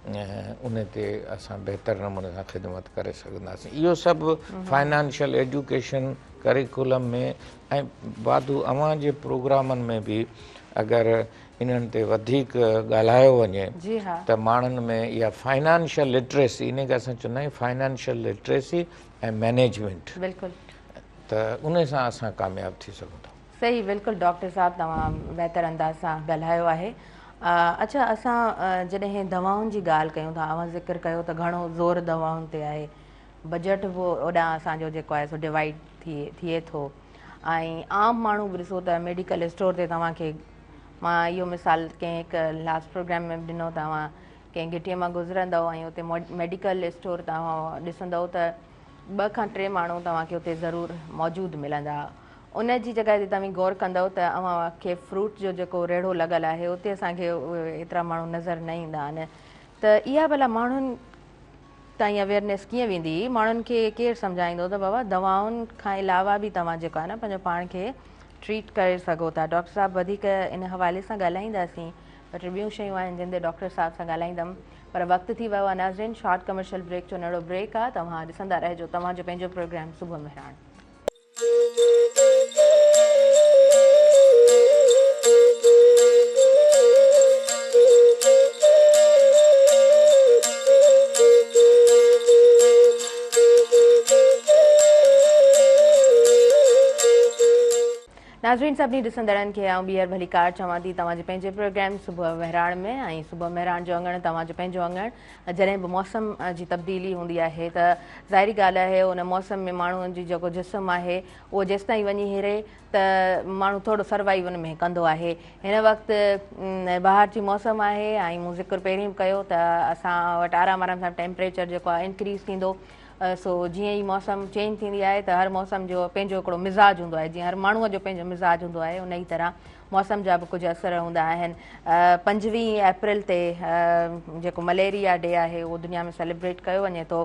B: ان تي اسان بهتر نموني سان خدمت ڪري سگهنداسين. اهو سڀ فائنانشل ايجوڪيشن ڪريڪولم ۾ ۽ واڌو اوهان جي پروگرامن ۾ به اگر انهن تي وڌيڪ ڳالهايو وڃي ته ماڻهن ۾ اها فائنانشل لٽريسي ان کي اسان چوندا آهيون فائنانشل لٽريسي ۽ مئنيجمينٽ ته ان سان اسان ڪامياب ٿي سگهون ٿا.
A: صحيح بلڪل ڊاڪٽر صاحب توهان بهتر انداز سان ڳالهايو آهي. اڇا اسان جڏهن دوائن جي ڳالهه ڪيون ٿا اوهان ذڪر ڪيو ته گهڻو زور دوائن تي آهي بجيٽ به اوڏانهن اسان جو جيڪو آهي سو ڊوائيڊ ٿئي ٿو ۽ عام ماڻهو به ڏسو ته ميڊيڪل اسٽور تي توهان کي مان اهو مثال ڪنهن هڪ لاسٽ پروگرام ۾ به ڏنو ته اوهان ڪنهن گهٽيء مان گذرندؤ ۽ اتي ميڊيڪل اسٽور توهان ڏسندؤ ته ٻه کان ٽي ماڻهو توهان کي اتي ضرور موجود ملندا. ان جي جڳهه تي توهين غور ڪندؤ ته اوهان کي فروٽ جو جيڪو ريڙهو لڳل آهي اتي اسان کي ايترا ماڻهو نظر نه ايندا آهن ته اها ڀلا ماڻهن تائين اويئرنيس ڪيئن ويندي ماڻهن کي ڪير سمجهائيندو ته بابا دوائن کان علاوه به توهان جيڪو آهي نه پنهنجو پاڻ کي ٽريٽ ڪري سگهو ٿا. ڊاڪٽر صاحب وڌيڪ ان حوالي سان ڳالهائينداسين ٻه ٽي ٻيون شيون آهن جن تي ڊاڪٽر صاحب سان ڳالهائيندم پر وقت ٿي ويو آهي ناظرين شارٽ ڪمرشل بريڪ جو ننڍڙو بريڪ آهي توهان ڏسندا رهجو توهان جو پنهنجو پروگرام صبح مهراڻ. ناظرين سڀني ڏسندڙن کي آئون ٻيهر ڀليڪار چوان ٿي توهان جي پنهنجي پروگرام صبح مهراڻ ۾ ۽ صبح مهراڻ جو اڱڻ توهان جو پنهنجو اڱڻ جڏهن به موسم جي تبديلي هوندي آهي ته ظاهري ڳالهه آهي ان موسم ۾ ماڻهو جي جيڪو جسم آهي اهو جيستائين وڃي هري ته ماڻهو ٿورو سروائيو ان ۾ ڪندو آهي هن وقت بهار جي موسم آهي ۽ مون ذڪر پهرين به ڪيو ته اسان وٽ آرام آرام سان ٽيمپريچر جيڪو آهي انڪريز ٿيندو سو جيئن ئي موسم چينج ٿيندي آهي ته هر موسم جو پنهنجو هڪڙو مزاج هوندو آهي جيئن هر ماڻهوء جو پنهنجو مزاج هوندو آهي ان ئي طرح موسم جا به ڪجهه اثر هوندا آهن. 25 اپريل تي جيڪو مليريا ڊي آهي اهو دنيا ۾ سيليبريٽ ڪيو وڃي ٿو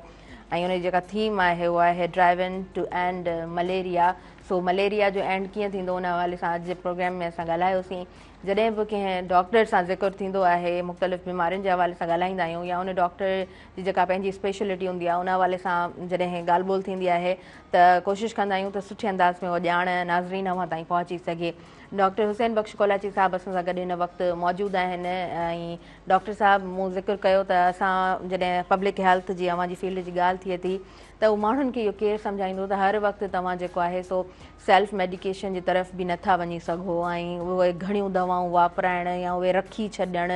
A: ۽ ان جي جيڪا ٿيم آهي اها آهي ڊرائيون ٽو اينڊ مليريا سو مليريا جو اينڊ ڪيئن ٿيندو ان حوالي سان اڄ جي پروگرام ۾ اسان ڳالهايوسين جڏهن به ڪنهن ڊاڪٽر سان ذڪر ٿيندو آهي مختلف بيمارين جي حوالي سان ڳالهائيندا آهيون يا ان ڊاڪٽر جي جيڪا پنهنجي اسپيشلٽي هوندي آهي ان حوالي سان جڏهن ڳالهه ٻولهه ٿيندي آهي ته ڪوشش ڪندا آهيون ته سٺي انداز ۾ اها ڄاڻ ناظرين اوهان تائين پهچي سگهي. ڊاڪٽر حسين بخش ڪولاچي صاحب اسان سان گڏ هن وقت موجود آهن ۽ ڊاڪٽر صاحب مون ذڪر ڪيو ته اسان جڏهن پبلڪ هيلٿ جي اوهان جي فيلڊ جي ڳالهه ٿئي ٿي ته اهو ماڻهن کي اهو ڪير سمجهائيندو ته هر وقت توهان جيڪو آهي سو سيلف ميڊيڪيشن جي طرف به نٿا وڃي سگهو ۽ اهي گهڻيون دوائون واپرائڻ يا اهي رکي ڇڏڻ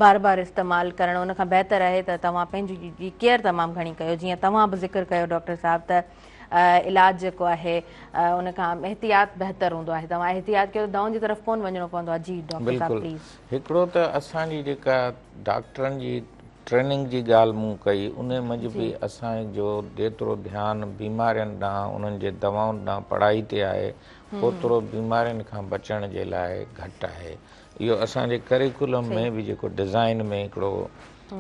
A: بار بار استعمال ڪرڻ ان کان بهتر آهي ته توهان پنهنجي جي ڪيئر تمام گهڻي ڪيو جيئن توهان به ذڪر ڪيو ڊاڪٽر صاحب ته علاج جيڪو آهي ان کان احتياط بهتر هوندو آهي توهان احتياط ڪيو ته دوائن جي طرف ڪونه وڃڻو پوندو آهي جي ڊاڪٽر صاحب
B: بلڪل
A: پليز.
B: هڪڙو ته اسان جي جيڪا ڊاڪٽرن جي ٽريننگ جي ڳالهه مون ڪئي ان منجهه
A: جي
B: به اسان جو جيترو ڌيان بيمارين ڏانهن انهن جي دوائن ڏانهن پڙهائي تي آهي اوترو بيمارين کان بچڻ جي لاء گهٽ آهي اهو اسان جي ڪريڪولم ۾ به جيڪو ڊزائن ۾ هڪڙو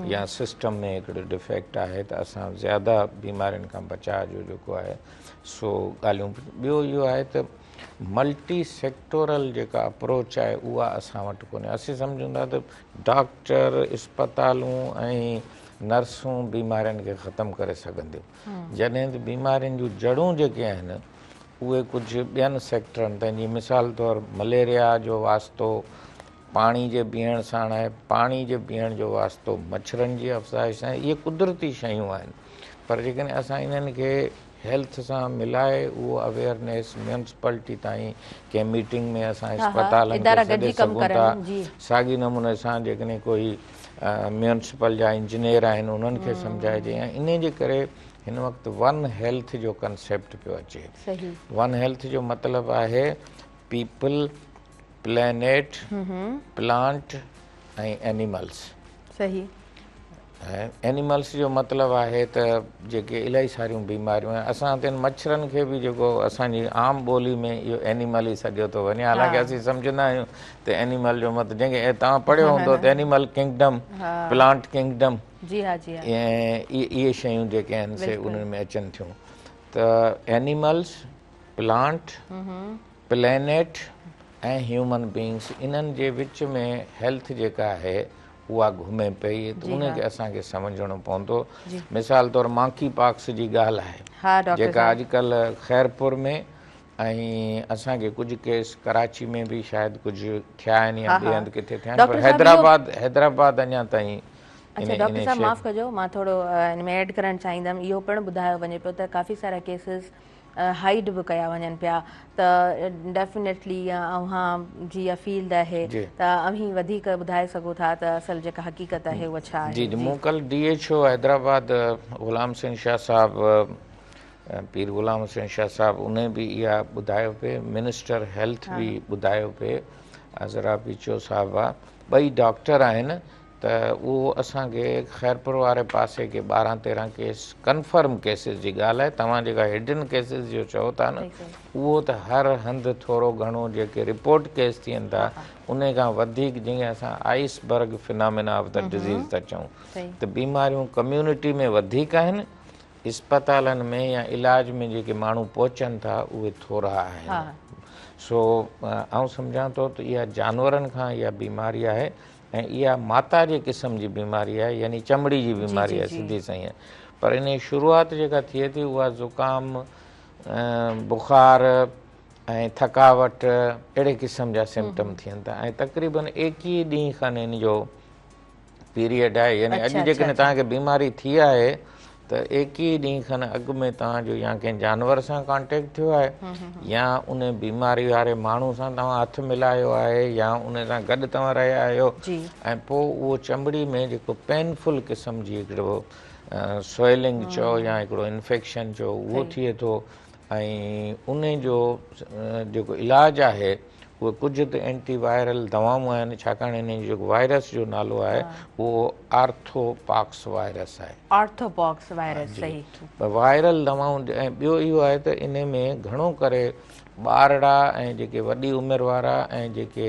B: يا سسٽم ۾ هڪڙو ڊفيڪٽ آهي ته اسان زياده بيمارين کان بچاء جو جيڪو آهي سو ڳالهيون ٻيو اهو آهي ته ملٽي سيڪٽورل جيڪا اپروچ آهي اها اسان وٽ ڪونهي اسين سمجهون ٿا ته ڊاڪٽر اسپتالون ۽ نرسون بيمارين کي ختم ڪري سگهنديون جڏهن ته بيمارين جون جڙون جيڪي آهن اهي ڪجهه ٻين سيڪٽرن تائين جيئن مثال طور مليريا جو واسطو پاڻي جي بيهڻ ساڻ آهي، پاڻي جي بيهڻ جو واسطو مڇرن جي افزائش سان آهي، اهي قدرتي شيون آهن پر جيڪڏهن اسان انهن کي هيلٿ سان ملائي اهو اويئرنيس ميونسپلٽي تائين ڪنهن ميٽنگ ۾ اسان اسپتالن کي سڏي سگهون ٿا ساڳي نموني سان جيڪڏهن ڪوئي ميونسپل جا انجنيئر آهن انهن کي سمجهائجي ۽ انهي جي ڪري هن وقت ون هيلٿ جو ڪنسيپٽ پيو اچي. ون هيلٿ جو مطلب آهي people, planet, plant ۽ animals. Animals جو مطلب آهي ته جيڪي الاهي ساريون بيماريون آهن اسان ته مڇرن کي به جيڪو اسان جي عام ٻولي ۾ اهو اينيمل ئي سڏيو ٿو وڃي حالانڪه اسين سمجهندا آهيون ته اينيمل جو مطلب جنهن کي توهان پڙهيو هوندو ته اينيمل ڪنگڊم، پلانٽ ڪنگڊم.
A: جي ها جي ها.
B: اهي شيون جيڪي آهن سي انهن ۾ اچن ٿيون ته animals, plant, planet ۽ human beings انهن جي وچ ۾ هيلٿ جيڪا آهي اها گهمي پئي ته ان کي اسان کي سمجهڻو پوندو. مثال طور مانڪي پاڪس جي ڳالهه آهي جيڪا اڄڪلهه خيرپور ۾ ۽ اسان کي ڪجهه ڪيس ڪراچي ۾ به شايد ڪجهه ٿيا آهن يا ٻئي هنڌ ڪٿي ٿيا آهن پر حيدرآباد حيدرآباد اڃا تائين
A: اڇا ڊاڪٽر صاحب معاف ڪجو مان ٿورو ان ۾ ايڊ ڪرڻ چاهيندم اهو پڻ ٻڌايو وڃي پيو ته ڪافي سارا ڪيسز هائيڊ به ڪيا وڃن پيا ته ڊيفينيٽلي اوهان جي اها فيلڊ آهي ته اوهين وڌيڪ ٻڌائي سگهو ٿا ته اصل جيڪا حقيقت آهي اها ڇا آهي.
B: جي جي مون ڪلهه D H O Hyderabad Ghulam Hussain Shah صاحب پير غلام حسين شاهه صاحب انهي به اها ٻڌايو پئي منسٽر هيلٿ به ٻڌايو پئي عذرا پيچوهو صاحبه ٻئي ڊاڪٽر آهن ته اهو اسان کي خيرپور واري پاسي ڪي 12 13 ڪيس ڪنفرم ڪيسز جي ڳالهه آهي توهان جيڪا هڊن ڪيسز جو چئو ٿا نه اهو ته هر هنڌ ٿورو گهڻو جيڪي رپورٽ ڪيس ٿين ٿا انهي کان وڌيڪ جنهن کي اسان ice berg phenomena of the disease ٿا چئون ته بيماريون ڪميونٽي ۾ وڌيڪ آهن اسپتالن ۾ يا علاج ۾ جيڪي ماڻهو پهچن ٿا اهي ٿورا آهن سو آئون سمجهان ٿو ته اها جانورن کان اها بيماري آهي ۽ اها ماتا جي قسم جي بيماري آهي يعني چمڙي جي بيماري آهي سڌي سنئين پر ان جي شروعات جيڪا ٿئي ٿي اها زڪام بخار ۽ ٿڪاوٽ اهڙي قسم جا سمپٽم ٿين ٿا ۽ تقريبن 21 ڏينهن کن ان جو پيريڊ آهي يعني اڄ جيڪڏهن توهان کي بيماري ٿي آهي ته 21 ڏينهن کن اڳ ۾ توهان جو يا ڪنهن جانور سان ڪانٽيڪٽ ٿيو آهي يا ان بيماري واري ماڻهو سان توهان هٿ ملايو آهي يا ان سان گڏ توهان رهيا آهيو ۽ پوء اهو چمڙي ۾ جيڪو پينفل قسم جي هڪڙو سويلنگ چئو يا هڪڙو انفيڪشن چئو اهو ٿئي ٿو ۽ ان جو جيڪو علاج آهي اهي ڪجهه ته اينٽي وائرل دوائون آهن ڇاڪاڻ ان جو جيڪو وائرس جو نالو آهي اهو آرٿو پاڪس وائرس آهي.
A: آرٿو پاڪس وائرس صحيح.
B: وائرل دوائون ۽ ٻيو اهو آهي ته ان ۾ گهڻو ڪري ٻارڙا ۽ جيڪي وڏي عمر وارا ۽ جيڪي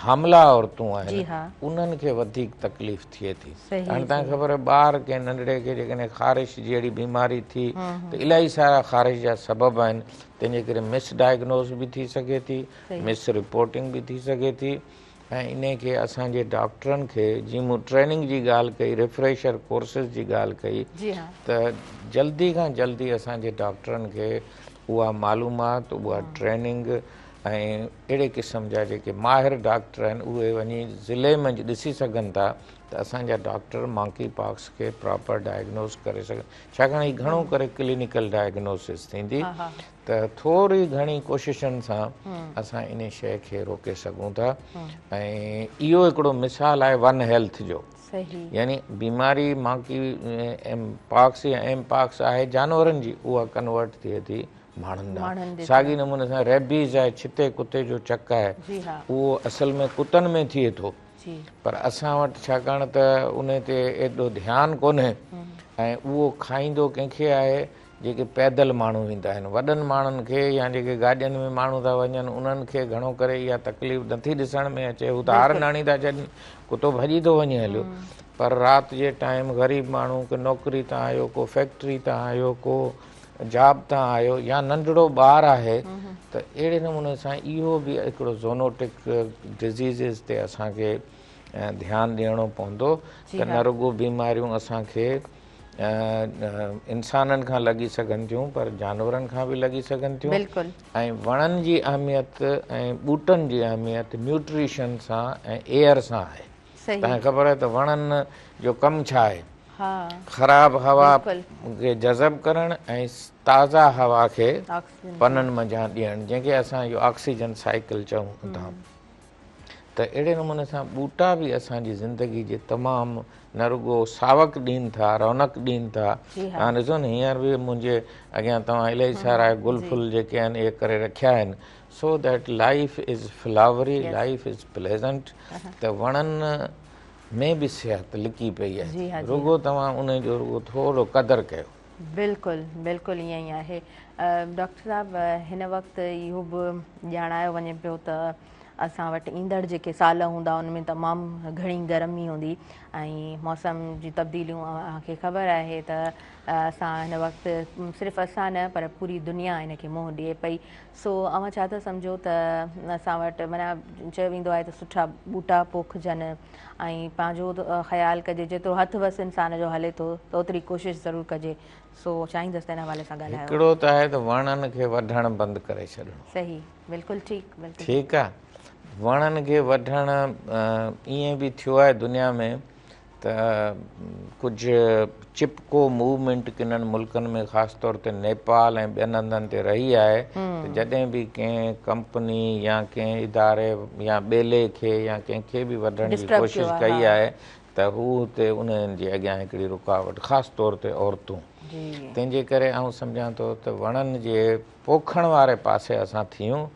B: حاملا عورتون آهن انهن کي وڌيڪ تڪليف ٿئي ٿي. هاڻي توهان کي خبر آهي ٻار ڪنهن ننڍڙي کي جيڪڏهن خارش جهڙي بيماري ٿي ته الاهي سارا خارش جا سبب آهن تنهن جي ڪري مس ڊائگنوز به ٿي سگهي ٿي، مس رپورٽنگ به ٿي سگهي ٿي ۽ انهي کي اسان جي ڊاڪٽرن کي جيئن مون ٽريننگ جي ڳالهه ڪئي ريفريشر ڪورسز جي ڳالهه ڪئي ته جلدي کان جلدي اسان جي ڊاڪٽرن کي اها معلومات اها ٽريننگ ۽ اهڙي قسم جا جيڪي ماهر ڊاڪٽر آهن اهي وڃي ضلعي منجهه ڏسي سگهن ٿا ته اسان جا ڊاڪٽر مانڪي پاڪس کي پراپر ڊائگنوز ڪري سگهن ڇاڪاڻ هي گهڻو ڪري ڪلينيڪل ڊائگنوسس ٿيندي ته ٿوري گهڻي ڪوششن سان اسان ان شيء کي روڪي سگهون ٿا ۽ اهو هڪڙو مثال آهي ون هيلٿ جو يعني بيماري مانڪي پاڪس يا ايم پاڪس آهي جانورن جي اها ڪنورٽ ٿئي ٿي ماڻهن ڏانهن ساڳي نموني سان ريبيز آهي ڇتي ڪتي جو چڪ آهي اهو اصل ۾ ڪتن ۾ ٿئي ٿو پر اسان وٽ ڇاڪاڻ ته ان تي ايڏو ڌيان ڪونهي ۽ اهو کائيندو ڪنهن کي آهي جيڪي پيدل ماڻهو ويندا آهن وڏن ماڻهن کي يا جيڪي گاڏين ۾ ماڻهو ٿا وڃن انهن کي گهڻو ڪري اها تڪليف نٿي ڏسڻ ۾ اچي هو ته هارن هڻي ٿا ڇڏن ڪتو ڀڄي ٿو وڃي هليو پر رات جي ٽائيم غريب ماڻهو ڪو نوڪري تان آيو ڪو فيڪٽري تان آيو ڪو جاب تان آيو يا ننڍڙو ٻار آهي ته اهڙي نموني سان اهو به هڪڙو زونوٽڪ ڊزيزز تي اسان کي ڌيان ڏيڻو پوندو ته نه رڳو بيماريون اسان کي انسانن کان لڳي سگهن ٿيون پر جانورن کان به لڳي سگهن ٿيون ۽ وڻن جي اهميت ۽ ٻوٽن جي اهميت نيوٽريشن سان ۽ ايئر سان آهي. توهان کي خبر آهي ته وڻن جو ڪم ڇا آهي؟ خراب هوا کي جذب ڪرڻ ۽ تازا هوا کي پنن منجهان ڏيڻ جنهن کي اسان اهو آڪسيجن سائيڪل چئون ٿا ته اهڙي نموني سان ٻوٽا به اسان جي زندگي جي تمام نه رڳو ساوڪ ڏين ٿا رونق ڏين ٿا توهان ڏسو نه هينئر به منهنجي اڳيان توهان الاهي سارا گل ڦل جيڪي آهن اهي ڪري رکيا آهن so that life is flowery life is pleasant ته وڻن ۾ به صحت لڪي پئي آهي رڳو توهان ان جو رڳو ٿورو قدر ڪيو.
A: بلڪل بلڪل ائين ئي آهي ڊاڪٽر صاحب هن وقت اهو به ڄاڻايو وڃي پيو ته اسان وٽ ايندڙ جيڪي سال هوندا ان ۾ تمام گهڻي گرمي هوندي ۽ موسم جون تبديليون اوهان کي خبر آهي ته اسان هن وقت صرف اسان نه پر پوري دنيا ان کي منهن ڏئي پئي سو اوهان ڇا ٿا سمجهو ته اسان وٽ معنيٰ چيو ويندو آهي ته سٺا ٻوٽا پوکجن ۽ پنهنجو خيال ڪجي جيترو هٿ وس انسان جو هلي ٿو ته اوتري ڪوشش ضرور ڪجي سو چاهيندس ته ان حوالي سان ڳالهايو.
B: هڪڙو ته آهي ته وڻن کي وڍڻ بند ڪري ڇڏڻو.
A: صحيح بلڪل ٺيڪ بلڪل
B: ٺيڪ آ وڻن کي وڍڻ ائين به ٿيو آهي دنيا ۾ ته ڪجهه چپڪو موومينٽ ڪنن ملڪن ۾ خاص طور تي نيپال ۽ ٻين هنڌن تي رهي آهي ته جڏهن به ڪنهن ڪمپني يا ڪنهن اداري يا ٻيلي کي يا ڪنهن کي به وڍڻ جي ڪوشش ڪئي آهي ته هو اتي انهن جي اڳيان هڪڙي رڪاوٽ خاص طور تي عورتون تنهن جي ڪري آئون سمجهان ٿو ته وڻن جي پوکڻ واري پاسي اسان ٿيون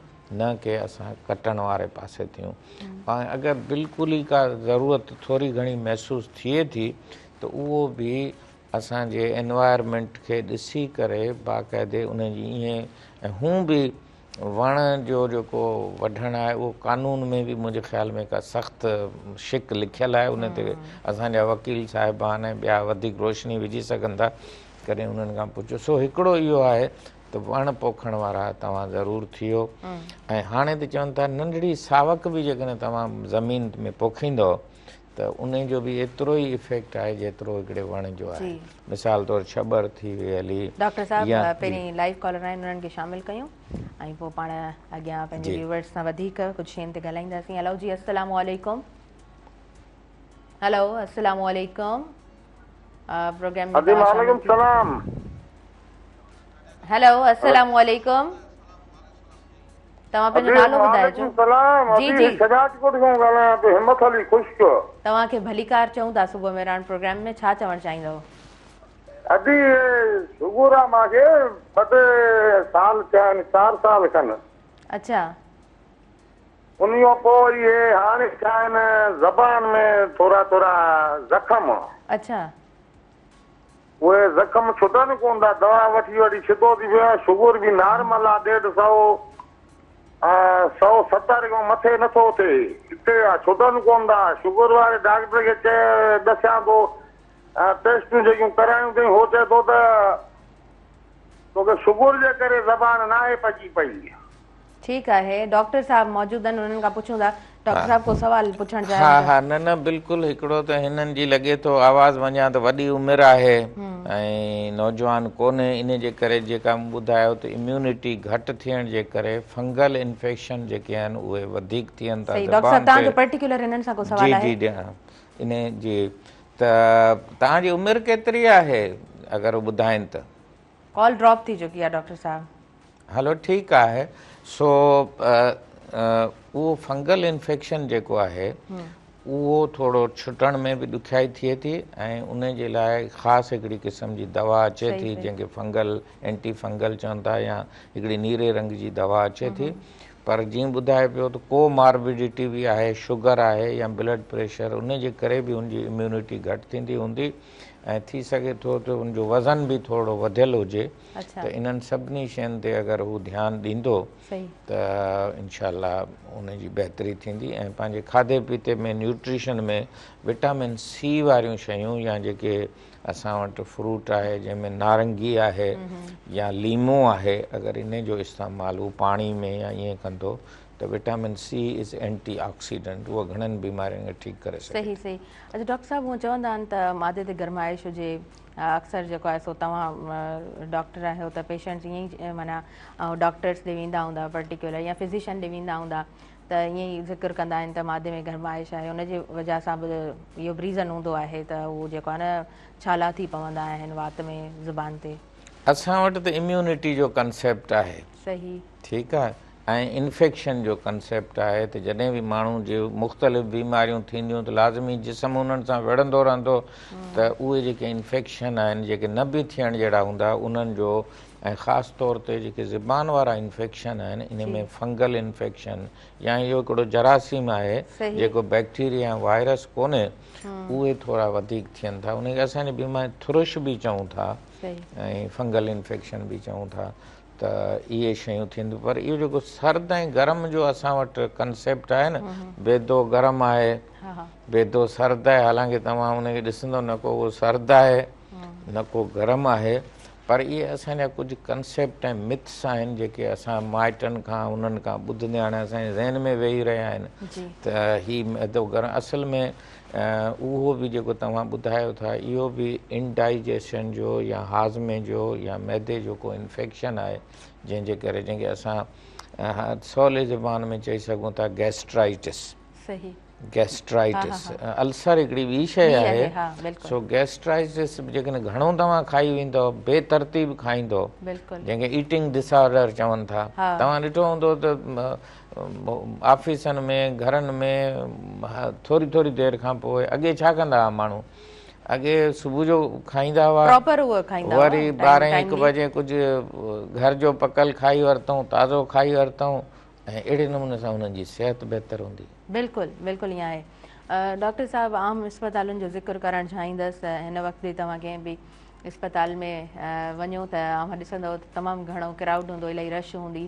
B: نه ڪي اسان ڪٽڻ واري پاسي ٿيون ۽ اگر بلڪل ئي ڪا ضرورت ٿوري گهڻي محسوس ٿئي ٿي ته اهو به اسان جي انوائرمينٽ کي ڏسي ڪري باقاعدي ان جي ائين ۽ هون به وڻ جو جيڪو وڍڻ آهي اهو قانون ۾ به منهنجي خيال ۾ ڪا سخت شق لکيل آهي ان تي اسان جا وڪيل صاحبان ۽ ٻيا وڌيڪ روشني وجهي سگهن ٿا ڪڏهن انهن کان پڇو سو هڪڙو اهو آهي ته وڻ پوکڻ وارا توهان ضرور ٿيو ۽ هاڻي ته چون ٿا ننڍڙي ساوڪ به جيڪڏهن توهان زمين ۾ پوکيندؤ ته انهي جو به ايترو ئي افيڪٽ آهي جيترو هڪڙي وڻ جو آهي مثال طور ڇٻر ٿي وئي هلي
A: ڊاڪٽر صاحب پهرين لائيو ڪالر آهن انهن کي شامل ڪيون ۽ پوء پاڻ اڳيان پنهنجي ويورز سان وڌيڪ ڪجهه شين تي ڳالهائينداسين. هلو جي السلام عليڪم. هلو السلام عليڪم. پروگرام ۾
D: ادي وعليڪم السلام.
A: هلو السلام عليڪم. توهان پنهنجو نالو ٻڌائجو.
D: جي جي شهدادڪوٽ کان ڳالهايان پيو همت علي خشڪ.
A: توهان کي ڀليڪار چئون ٿا صبح مهراڻ پروگرام ۾ ڇا چوڻ چاهيندؤ؟
D: ادي شگر آ مان کي ٻه ٽي سال ٿيا آهن چار سال کن.
A: اڇا.
D: انهي کان پوء وري هي هاڻي ٿيا آهن زبان ۾ ٿورا ٿورا زخم.
A: اڇا.
D: اهي زخم ڇٽن ڪونه ٿا، دوا وٺي وٺي ڇتو ٿي پيو آهيان، شگر به نارمل آ ڏيڍ سئو 170 کان مٿي نٿو ٿئي، ڪٿي آ ڇٽن ڪونه ٿا، شگر واري ڊاڪٽر کي چئي ڏسيان ٿو ٽيسٽون جيڪيون ڪرايون اٿئي هو چئي ٿو ته توکي شگر جي ڪري زبان ناهي پچي پئي.
A: ٺيڪ آهي ڊاڪٽر صاحب موجود آهن انهن کان پڇون ٿا. ڊاڪٽر صاحب ڪو سوال پڇڻ چاهيو
B: ها ها نه نه بلڪل هڪڙو ته هنن جي لڳي ٿو آواز منجهان ته وڏي عمر آهي ۽ نوجوان ڪونهي ان جي ڪري جيڪا مون ٻڌايو ته اميونٽي گهٽ ٿيڻ جي ڪري فنگل انفيڪشن جيڪي آهن اهي وڌيڪ ٿين ٿا
A: صحيح ڊاڪٽر صاحب توهان جو پرٽيڪيولر هنن سان ڪو سوال آهي؟
B: جي جي ان جي ته توهان جي عمر ڪيتري آهي اگر هو ٻڌائين ته.
A: ڪال ڊراپ ٿي چڪي آهي ڊاڪٽر صاحب.
B: هلو ٺيڪ آهي سو اهو فنگل انفيڪشن جيڪو آهي اهو ٿورو ڇٽڻ ۾ به ڏکيائي ٿئي ٿي ۽ ان جي لاء خاص هڪڙي قسم جي دوا اچي ٿي جنهن کي فنگل اينٽي فنگل چون ٿا يا هڪڙي نيري رنگ جي دوا اچي ٿي پر جيئن ٻڌائي پيو ته ڪو ماربيڊٽي به آهي شگر آهي يا بلڊ پريشر ان جي ڪري به ان جي اميونٽي گهٽ ٿيندي هوندي ۽ ٿي سگهي ٿو ته ان جو وزن به ٿورڙو وڌيل هجي ته انهن سڀني شين تي اگر هو ڌيان ڏيندو ته انشاء الله ان جي بهتري ٿيندي ۽ پنهنجي کاڌي پيتي ۾ نيوٽريشن ۾ وٽامن سي واريون شيون يا جيڪي اسان وٽ فروٽ آهي جنهن ۾ نارنگي آهي يا ليمو آهي اگر ان جو استعمال هو پاڻي ۾ يا ائين ڪندو ته vitamin C is antioxidant اهو گهڻن بيمارين کي ٺيڪ ڪري سگهي
A: صحيح صحيح اڇا ڊاڪٽر صاحب هونء چوندا آهن ته معدي تي گرمائش هجي اڪثر جيڪو آهي سو توهان ڊاڪٽر آهيو ته پيشنٽس ائين ئي معنيٰ ڊاڪٽرس ڏي ويندا هوندا پرٽيڪيولر يا فزيشن ڏي ويندا هوندا ته ائين ئي ذڪر ڪندا آهن ته معدي ۾ گرمائش آهي ان جي وجه سان به اهو به ريزن هوندو آهي ته هو جيڪو آهي نه ڇالا ٿي پوندا آهن وات ۾ زبان تي.
B: اسان وٽ ته اميونٽي جو ڪنسيپٽ آهي.
A: صحيح.
B: ٺيڪ آهي ۽ انفيڪشن جو ڪنسيپٽ آهي ته جڏهن به ماڻهو جي مختلف بيماريون ٿينديون ته لازمي جسم انهن سان وڙهندو رهندو ته اهي جيڪي انفيڪشن آهن جيڪي نه به ٿيڻ جهڙا هوندا انهن جو ۽ خاص طور تي جيڪي زبان وارا انفيڪشن آهن ان ۾ فنگل انفيڪشن يا اهو هڪڙو جراثيم آهي جيڪو بيڪٽيريا يا وائرس ڪونهي اهي ٿورا وڌيڪ ٿين ٿا ان کي اسان جي بيماري ٿرش به چئون ٿا ۽ فنگل انفيڪشن به چئون ٿا. ته اهي شيون ٿين ٿيون پر اهو جيڪو سرد ۽ گرم جو اسان وٽ ڪنسيپٽ آهي نه بيدو گرم آهي بيدو سرد آهي حالانڪه توهان ان کي ڏسندو نه ڪو اهو سرد آهي نه ڪو گرم آهي پر اهي اسان جا ڪجهه ڪنسيپٽ ۽ مٿس آهن جيڪي اسان مائٽن کان انهن کان ٻڌندي هاڻي اسان جي ذهن ۾ ويهي رهيا آهن ته هي ميدو گرم اصل ۾ اهو به جيڪو توهان ٻڌايو ٿا اهو به انڊائجيشن جو يا هاضمي جو يا معدي جو ڪو انفيڪشن آهي جنهن جي ڪري جنهن کي اسان سولي زبان ۾ چئي سگهون ٿا گيسٽرائٽس
A: صحيح
B: گيسٽرائٽس السر هڪڙي ٻي شيء آهي سو گيسٽرائٽس جيڪڏهن گهڻو توهان کائي ويندؤ بي ترتيب کائيندؤ جنهن کي ايٽنگ ڊس آرڊر چون ٿا توهان ڏٺو هوندو ته آفيسن ۾ گهرن ۾ ٿوري ٿوري دير کان پوء اڳي ڇا ڪندا هئا ماڻهو اڳي صبح جو کائيندا هئا
A: پراپر اهو کائيندا
B: هئا وري 12 1 بجي ڪجهه گهر جو پڪل کائي ورتائون تازو کائي ورتائون ۽ اهڙي نموني سان انهن جي صحت بهتر هوندي.
A: بلڪل بلڪل ائين آهي ڊاڪٽر صاحب عام اسپتالن جو ذڪر ڪرڻ چاهيندس هن وقت به توهان ڪنهن به اسپتال ۾ وڃو ته اوهان ڏسندؤ ته تمام گهڻو ڪرائوڊ هوندو الاهي رش هوندي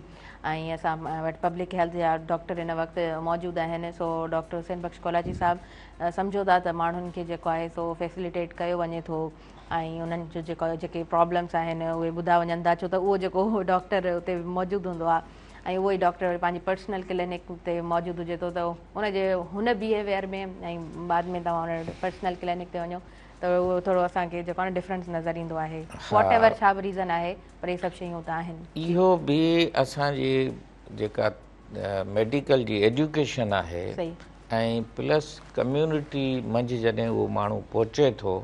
A: ۽ اسان وٽ پبلڪ هيلٿ جا ڊاڪٽر هن وقت موجود آهن سو ڊاڪٽر حسين بخش ڪولاچي صاحب سمجهو ٿا ته ماڻهن کي جيڪو آهي سو فيسليٽيٽ ڪيو وڃي ٿو ۽ انهن جو جيڪو جيڪي پرابلمس آهن اهي ٻڌا وڃن ٿا ڇو ته اهو جيڪو ڊاڪٽر اتي موجود هوندو آهي ۽ اهو ئي ڊاڪٽر وري پنهنجي پرسنل ڪلينڪ تي موجود هجي ٿو ته ان جي هن بيهيويئر ۾ ۽ بعد ۾ توهان ان پرسنل ڪلينڪ تي وڃو ته اهو ٿورو اسان کي جيڪو آهي نه ڊفرنس نظر ايندو آهي واٽ ايور ڇا به ريزن آهي پر اهي سڀ شيون ته آهن.
B: اهو به اسان جي جيڪا ميڊيڪل جي ايجوڪيشن آهي ۽ پلس ڪميونٽي منجهه جڏهن اهو ماڻهو پهچي ٿو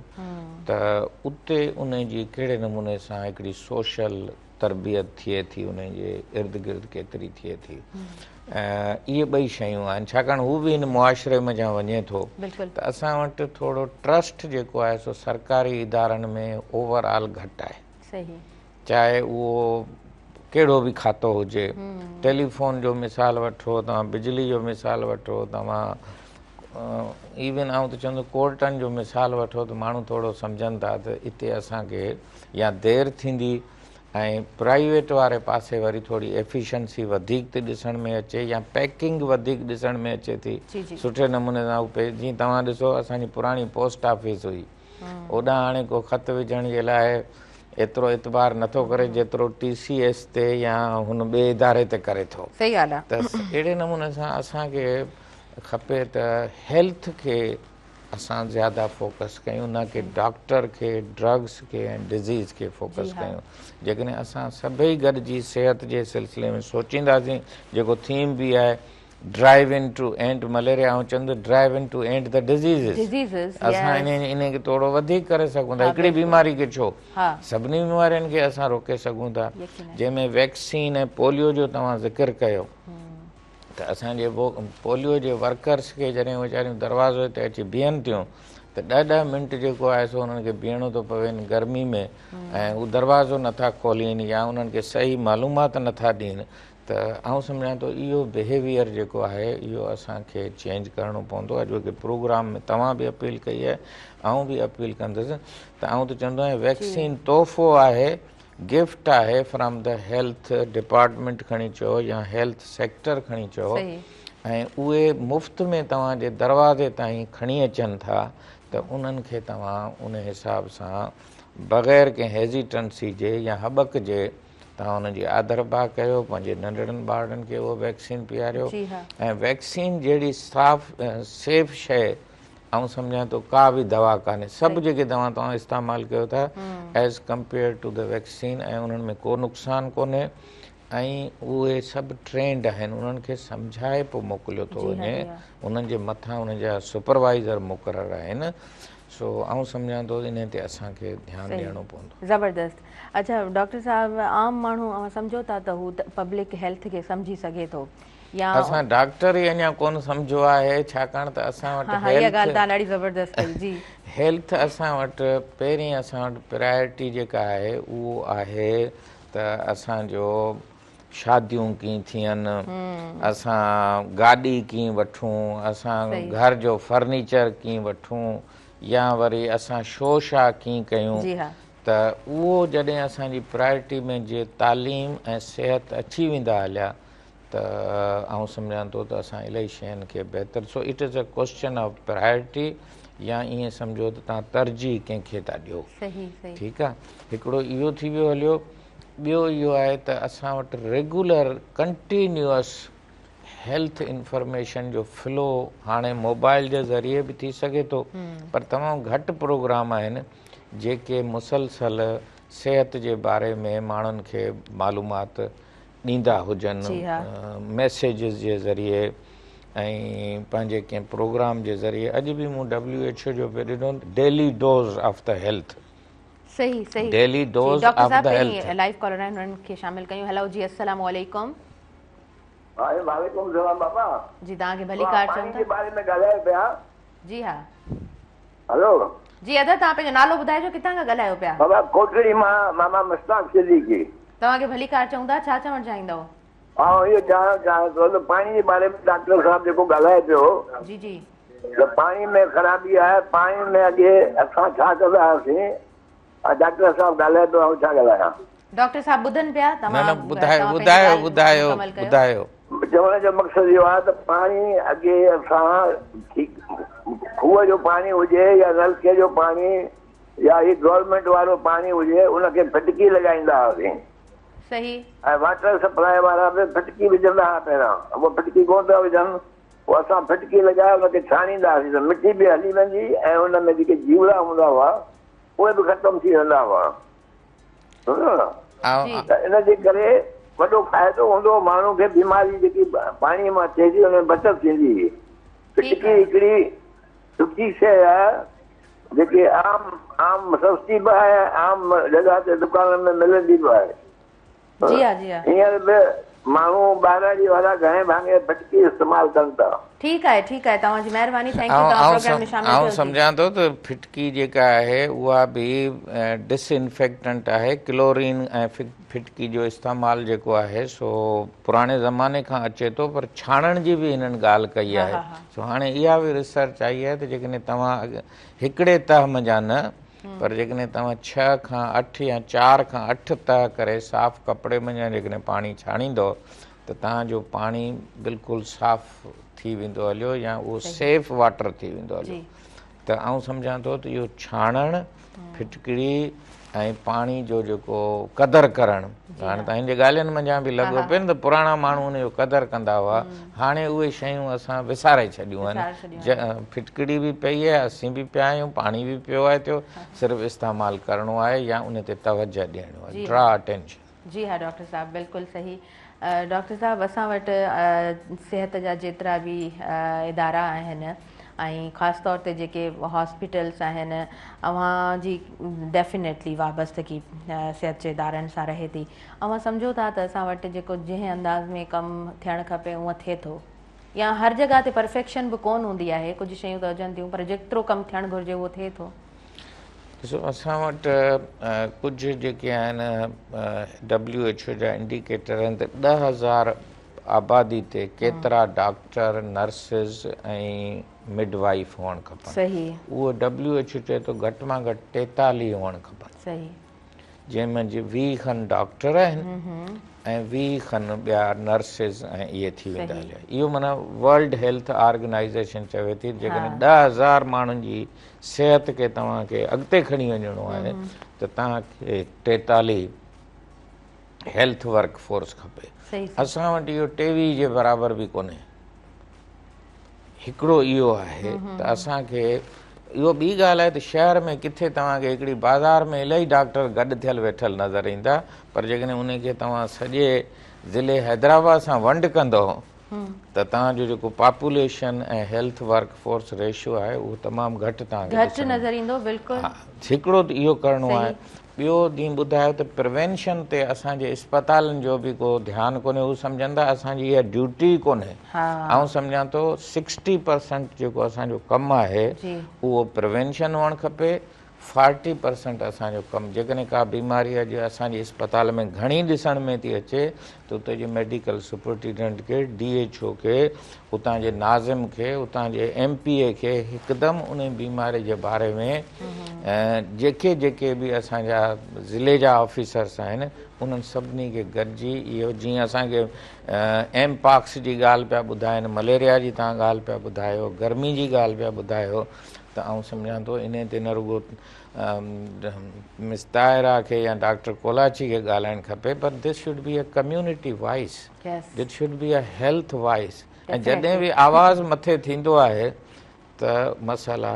B: ته اتي ان جي ڪهڙي نموني سان هڪڙي سوشل تربيت ٿئي ٿي انهي جي ارد گرد ڪيتري ٿئي ٿي اهي ٻئي شيون آهن ڇاڪاڻ هو به هن معاشري منجهان وڃي ٿو ته اسان وٽ ٿورو ٽرسٽ جيڪو آهي سو سرڪاري ادارن ۾ اوور آل گهٽ آهي چاهي اهو ڪهڙو به کاتو هجي ٽيليفون جو مثال وٺو توهان بجلي جو مثال وٺو توهان ايون آئون ته چوندس ڪورٽن جو مثال وٺو ته ماڻهو ٿورو سمجهن ٿا ته اتي اسان کي يا دير ٿيندي ۽ پرائيويٽ واري پاسي وري ٿوري ايفيشنسي وڌيڪ ٿي ڏسڻ ۾ اچي يا پيڪنگ وڌيڪ ڏسڻ ۾ اچي ٿي سٺي نموني سان هو جيئن توهان ڏسو اسان جي پراڻي پوسٽ آفيس هئي اوڏانهن هاڻي ڪو خط وجهڻ جي لاء ايترو اعتبار نٿو ڪري جيترو ٽي سي ايس تي يا هن ٻئي اداري تي ڪري ٿو
A: صحيح ڳالهه آهي
B: ته اهڙي نموني سان اسان کي کپي ته هيلٿ کي اسان زياده فوڪس ڪيون نه ڪي ڊاڪٽر کي ڊرگس کي ۽ ڊزيز کي فوڪس ڪيون جيڪڏهن اسان سڀئي گڏجي صحت جي سلسلي ۾ سوچينداسين جيڪو ٿيم به آهي drive in to end malaria آئون چوندس drive in to end the diseases اسان انهي کي ٿورو وڌيڪ ڪري سگهون ٿا هڪڙي بيماري کي ڇو سڀني بيمارين کي اسان روڪي سگهون ٿا جنهن ۾ ويڪسين ۽ پوليو جو توهان ذڪر ڪيو ته اسان جي پوليو جي ورڪرس کي جڏهن ويچاريون دروازي تي اچي بيهن ٿيون ته ڏهه ڏهه منٽ جيڪو آهي سو انهن کي بيهڻو ٿو پوي ان گرمي ۾ ۽ هو دروازو نٿا کولين يا انهن کي صحيح معلومات نٿا ڏين ته آئون سمجهان ٿو اهو بهيويئر جيڪو آهي اهو اسان کي چينج ڪرڻو پوندو اڄوڪي پروگرام ۾ توهان به اپيل ڪئي آهي آئون به اپيل ڪندس ته آئون ته چوندو آهيان ويڪسين تحفو آهي گفٽ آهي فرام the health department کڻي چئو يا هيلٿ سيڪٽر کڻي چئو ۽ اهي مفت ۾ توهان جي دروازي تائين کڻي اچن ٿا ته انهن کي توهان ان حساب سان بغير ڪنهن هيزيٽنسي جي يا هٻڪ جي توهان انهن جي آڌر ڀاء ڪيو پنهنجي ننڍڙن ٻارڙن کي اهو ويڪسين پياريو ۽ ويڪسين جهڙي صاف سيف شيء آئون سمجهان ٿو ڪا به دوا ڪانهي سڀ جيڪي دوا توهان استعمال ڪيو ٿا as compare to the vaccine ۽ انهن ۾ ڪو نقصان ڪونهي ۽ اهي سڀ ٽرينڊ آهن انهن کي سمجهائي پوء موڪليو ٿو وڃي انهن جي مٿان انهن جا سپروائزر مقرر آهن سو آئون سمجهان ٿو انهي تي اسان کي ڌيان ڏيڻو پوندو.
A: زبردست اڇا ڊاڪٽر صاحب عام ماڻهو اوهان سمجهو ٿا ته هو پبلڪ هيلٿ کي سمجهي سگهي ٿو يا
B: اسان ڊاڪٽر ئي اڃا ڪونه سمجهيو آهي ڇاڪاڻ ته اسان وٽ
A: ها ها اها ڳالهه توهان ڏاڍي زبردست ڪئي جي.
B: هيلٿ اسان وٽ پهرين اسان وٽ پرائرٽي جيڪا آهي اهو آهي ته اسان جو شاديون ڪيئن ٿين اسان گاڏي ڪيئن وٺون اسان گهر جو فرنيچر ڪيئن وٺون يا وري اسان شو شا ڪيئن ڪيون
A: جي ها.
B: ته اهو جڏهن اسان جي پرائرٽي ۾ جي تعليم ۽ صحت اچي ويندا هليا ته آئون سمجهان ٿو ته اسان الاهي شين کي بهتر so it is a question of priority يا ائين سمجهو ته توهان ترجيح ڪنهن کي ٿا ڏيو. ٺيڪ آ هڪڙو اهو ٿي ويو هليو ٻيو اهو آهي ته اسان وٽ ريگولر ڪنٽينيوس هيلٿ انفارميشن جو فلو هاڻي موبائل جي ذريعي به ٿي سگهي ٿو پر تمام گهٽ پروگرام آهن جيڪي مسلسل صحت جي باري ۾ ماڻهن کي معلومات ڏيندا هجن ميسيجز جي ذريعي ۽ پنهنجي ڪنهن پروگرام جي ذريعي اڄ به مون ڊبليو ايڇ او جو پئي ڏنو daily dose of the health
A: صحيح صحيح
B: daily dose of the health
A: live caller آهن انهن کي شامل ڪيون هيلو جي السلام عليڪم.
E: وعليڪم السلام بابا.
A: جي توهان کي ڀليڪار چئون ٿا.
E: پاڻي جي باري ۾ ڳالهايو پيا.
A: جي ها.
E: هلو.
A: جي ادا توهان پنهنجو نالو ٻڌائجو ڪٿان کان ڳالهايو پيا.
E: بابا ڪوٽڙي مان ماما مشتاق صديقي.
A: توهان کي ڀليڪار چئون ٿا ڇا چوڻ چاهيندؤ.
E: آئون اهو ڄاڻڻ چاهيان ٿو ته پاڻي جي باري ۾ ڊاڪٽر صاحب جيڪو ڳالهائي پيو.
A: جي جي.
E: ته پاڻي ۾ خرابي آهي پاڻي ۾ اڳي اسان ڇا ڪندا هئاسين ڊاڪٽر صاحب ڳالهائي پيو آئون ڇا ڳالهايان.
A: ڊاڪٽر صاحب ٻڌن پيا
B: نه نه ٻڌايو ٻڌايو ٻڌايو ٻڌايو.
E: چوڻ جو مقصد اهو آهي ته پاڻي اڳي اسان کوهه جو پاڻي هجي يا نلڪي جو پاڻي يا هي گورنمينٽ وارو پاڻي هجي ان کي ڦٽڪي لڳائيندا هئاسين.
A: صحيح.
E: ۽ واٽر سپلاء وارا به ڦٽڪي وجهندا هئا پهريان اهي ڦٽڪي ڪونه ٿا وجهن پوء اسان ڦٽڪي لڳائي ان کي ڇاڻيندا هئاسين ته مٽي به هلي ويندي ۽ ان ۾ جيڪي جيوڙا هوندا هئا اهي به ختم ٿي ويندا هئا. سمجهو نه ته ان جي ڪري وڏو فائدو هوندو هو ماڻهو کي بيماري جيڪي پاڻي مان ٿئي ٿي ان ۾ بچت ٿيندي هئي. ڦٽڪي هڪڙي سٺي شيء آهي جيڪي عام عام سستي به آهي عام جڳهه تي دڪانن ۾ ملندي به آهي.
A: جي ها جي ها.
E: هينئر به ماڻهو ٻهراڙي وارا گهڻي ڀاڱي ڦٽڪي استعمال ڪن ٿا.
A: ٺيڪ آهي ٺيڪ آهي توهان جي مهرباني thank you توهان پروگرام ۾ شامل
B: آئون
A: ٿيو جي.
B: سمجهان ٿو ته ڦٽڪي جيڪا آهي اها به ڊس انفيڪٽنٽ آهي ڪلورين ۽ ڦٽڪي جو استعمال جيڪو آهي سو پراڻي زماني کان اچي ٿو پر ڇاڻڻ جي به هنن ڳالهه ڪئي آهي سو هاڻي اها به ريسرچ آئي آهي ته جيڪڏهن توهان هڪڙي تهه منجهان نه پر جيڪڏهن توهان ڇهه کان اٺ يا چار کان اٺ تهه ڪري صاف ڪپڙي منجهان جيڪڏهن پاڻي ڇاڻيندؤ ته توهان جو پاڻي بلڪل صاف ٿي ويندو هليو يا اهو سيف واٽر ٿي ويندو هليو ته آئون سمجهان ٿو ته اهو ڇاڻڻ ڦٽڪڙي ۽ پاڻي جو جيڪو قدر ڪرڻ هاڻي ته هن جي ڳالهين منجهان به لڳو پيو نه ته پراڻا ماڻهو ان جو قدر ڪندا هئا هاڻي اهي شيون اسان وساري ڇڏيون آهن ڦٽڪڙي به پئي آهي اسين به پيا آهيون پاڻي به پيو آهي ٿيو صرف استعمال ڪرڻو آهي يا ان تي توجه ڏيڻو آهي ڊرا اٽينشن.
A: جي ها ڊاڪٽر صاحب بلڪل صحيح ڊاڪٽر صاحب اسان وٽ صحت جا جيترا به ادارا آهن ۽ خاص طور تي جيڪي هاسپيٽلس آهن اوهان جي ڊيفينيٽلي وابستگي صحت جي ادارن سان رهي ٿي اوهان سمجهو ٿا ته اسان وٽ جيڪو جنهن انداز ۾ ڪم ٿيڻ کپي اونئن ٿئي ٿو يا هر جڳهه تي پرفيڪشن به ڪون هوندي آهي ڪجهه شيون ته هجن ٿيون پر جيترو ڪم ٿيڻ گهرجي اهو ٿئي ٿو.
B: ڏسو اسان وٽ ڪجهه جيڪي آهن ڊبليو ايڇ او جا انڊيڪيٽر آهن ته 10,000 آبادي تي ڪيترا ڊاڪٽر، نرسز ۽ مڊ وائيف هئڻ کپن. اهو ڊبليو ايڇ او چئي ٿو گهٽ مان گهٽ 43 هئڻ کپن. جنهن منجهه 20 کن ڊاڪٽر آهن ۽ 20 کن ٻيا نرسز ۽ اهي ٿي ويندا هليا. اهو معنيٰ ورلڊ هيلٿ آرگنائيزيشن چوي ٿي ته جيڪڏهن 10,000 ماڻهن جي صحت کي توهان کي اڳتي کڻي وڃڻو آهي ته توهان کي 43 هيلٿ ورڪ فورس کپي. اسان وٽ اهو 23 جي برابر به ڪونهي. هڪڙو اهو آهي ته اسان کي اهو ٻي ڳالهه آهي ته شهر ۾ ڪٿي توهان کي هڪڙي بازار ۾ الاهي ڊاڪٽر گڏ ٿيل ويٺل نظر ايندا پر جيڪڏهن ان کي توهان سڄي ضلعي حيدرآباد سان ونڊ ڪندؤ ته توهان جو جيڪو population ۽ health work force ratio آهي اهو تمام گهٽ توهان کي
A: گهٽ نظر ايندو بلڪل.
B: ها هڪڙو ته اهو ڪرڻو آهي ٻيو جيئن ٻڌايو ته پريوينشن تي اسان جي اسپتالن جو به ڪو ڌيان ڪونهي هو سمجهن ٿا اسان جي اها ڊيوٽي ئي ڪونهي آئون سمجهان ٿو سڪسٽي پرسنٽ جيڪو اسان جو ڪم آهي اهو پريوينشن هئڻ کپي فارٽي پرسنٽ اسان جو ڪم جيڪڏهن ڪا بيماري اڄ اسان جي اسپتال ۾ گهڻي ڏسڻ ۾ ٿي اچي ته اتي جي ميڊيڪل سپرنٽينڊنٽ کي، ڊي ايڇ او کي، اتان جي ناظم کي، اتان جي ايم پي اي کي هڪدم ان بيماري جي باري ۾ جيڪي جيڪي به اسان جا ضلعي جا آفيسرس آهن انهن سڀني کي گڏجي اهو جيئن اسان کي ايم پاڪس جي ڳالهه پيا ٻڌائن، مليريا جي توهان ڳالهه پيا ٻڌايو، گرمي جي ڳالهه پيا ٻڌايو ته آئون سمجهان ٿو انهي تي نه رڳو مس طاهره کي يا ڊاڪٽر ڪولاچي کي ڳالهائڻ کپي پر this should be a community voice, this should be a health voice ۽ جڏهن به آواز مٿي ٿيندو آهي ته مسئلا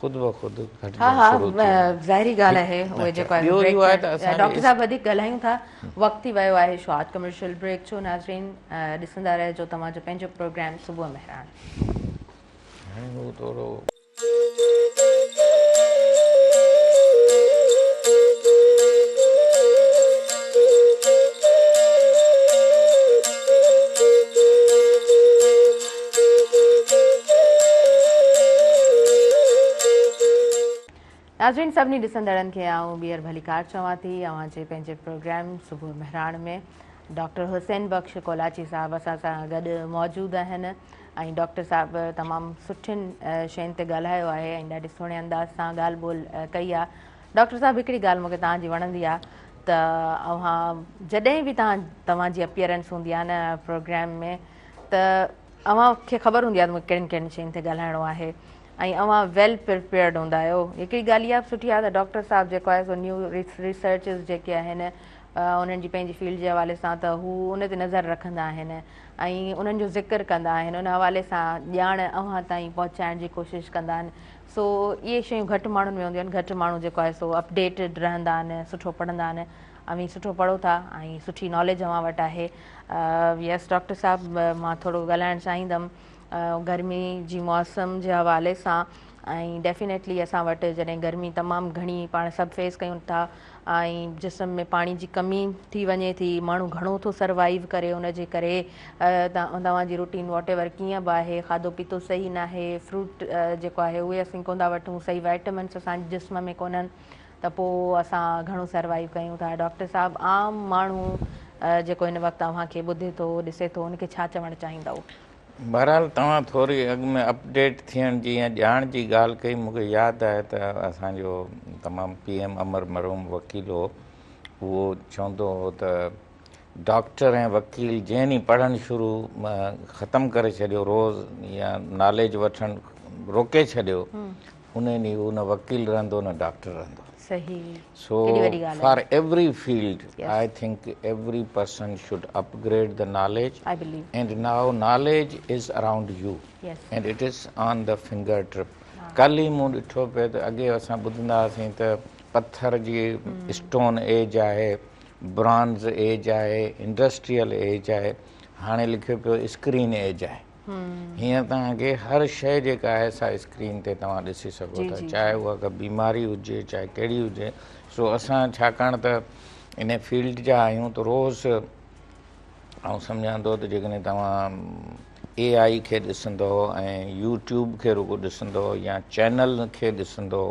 B: خود بخود گهٽجڻ شروع ٿي ويندا.
A: ظاهري ڳالهه آهي اهي جيڪو آهي
B: ٻيو اهو آهي ته اسان
A: ڊاڪٽر صاحب وڌيڪ ڳالهايون ٿا وقت ٿي ويو آهي شارٽ ڪمرشل بريڪ جو ناظرين ڏسندا رهجو توهان جو پنهنجو پروگرام صبح مهراڻ.
B: هاڻي هو ٿورو.
A: ناظرين سڀني ڏسندڙن کي آئون ٻيهر ڀليڪار چوان ٿي اوهان جي پنهنجي پروگرام صبح مهراڻ ۾ ڊاڪٽر حسين بخش ڪولاچي صاحب اسان سان گڏ موجود آهن ۽ ڊاڪٽر صاحب تمام سٺين شين تي ڳالهايو آهي ۽ ڏاڍي سهڻي انداز سان ڳالهه ٻولهه ڪئي آهي ڊاڪٽر صاحب هڪڙي ڳالهه مونکي توهان جي وڻندي آهي ته اوهان جڏهن به توهان توهان جي اپيئرنس هوندي آهي نه پروگرام ۾ ته اوهان کي خبر هوندي آهي ته مونکي ڪهڙين ڪهڙين شين تي ڳالهائڻو آهي ۽ اوهان ويل پرپيئرڊ هوندا آهيو. هڪڙي ڳالهه اها به سٺي آهي ته ڊاڪٽر صاحب جيڪو آهي سو نيو ريسرچز جيڪي آهن انهن جي پنهنجي فيلڊ جي حوالي سان ته هو ان تي نظر رکندا آهن ۽ انهن جو ذڪر ڪندا آهن ان حوالي سان ڄاڻ اوهان تائين پهچائڻ جي ڪوشش ڪندا آهن سو اهي شيون گهٽ ماڻهن ۾ هونديون آهن گهٽ ماڻهو جيڪو آهي سو اپڊيٽڊ رهندا آهن سٺو پڙهندا آهن اوهين سٺو پڙهو ٿا ۽ سٺي ناليج اوهان وٽ آهي يس ڊاڪٽر صاحب مان ٿورو ڳالهائڻ چاهيندم گرمي جي موسم جي حوالي سان ۽ ڊيفينيٽلي اسان وٽ جڏهن گرمي تمام گهڻي پاڻ سڀ فيس ڪيون ٿا ۽ جسم ۾ پاڻي جي ڪمي ٿي وڃي ٿي ماڻهو گهڻو ٿو سروائيو ڪري ان جي ڪري توهان جي روٽين واٽ ايور ڪيئن به آهي کاڌو پيتو صحيح ناهي فروٽ جيڪو آهي اهي اسين ڪونه ٿا وٺون صحيح وائٽمنس اسان جي جسم ۾ ڪونهن ته پوء اسان گهڻو سروائيو ڪيون ٿا. ڊاڪٽر صاحب عام ماڻهو جيڪو هن وقت اوهان کي ٻڌي ٿو ڏسي ٿو ان کي ڇا چوڻ چاهيندؤ؟
B: بهرحال توهان ٿوري اڳ ۾ اپڊيٽ ٿيڻ جي يا ڄاڻ جي ڳالهه ڪئي مون کي ياد آهي ته اسان جو تمام پي ايم امر مرحوم وڪيل هو اهو چوندو هو ته ڊاڪٽر ۽ وڪيل جنهن ڏينهن پڙهڻ شروع ختم ڪري ڇڏيو روز يا ناليج وٺڻ روڪي ڇڏيو ان ڏينهن هو نه وڪيل رهندو نه ڊاڪٽر رهندو.
A: صحيح
B: سو
A: ڪيڏي وڏي ڳالهه
B: فار
A: آهي.
B: Every field
A: Yes.
B: I think every person should upgrade the knowledge
A: I believe.
B: And now knowledge is around you
A: Yes.
B: And it is on the finger tip. ڪلهه ئي مون ڏٺو پئي ته اڳي اسان ٻڌندا هئاسين ته پٿر جي اسٽون ايج آهي، برانز ايج آهي، انڊسٽريل ايج آهي، هاڻي لکيو پيو اسڪرين ايج آهي. هينئر توهان کي هر شيء جيڪا آهي سا اسڪرين تي توهان ڏسي سگهو ٿا چاهي اها ڪا بيماري هجي چاهي ڪهڙي هجي سو اسان ڇاڪاڻ ته ان فيلڊ جا آهيون ته روز آئون سمجهان ٿو ته جيڪڏهن توهان اي آئي کي ڏسندو ۽ يوٽيوب کي رڳو ڏسندو يا چينل کي ڏسندو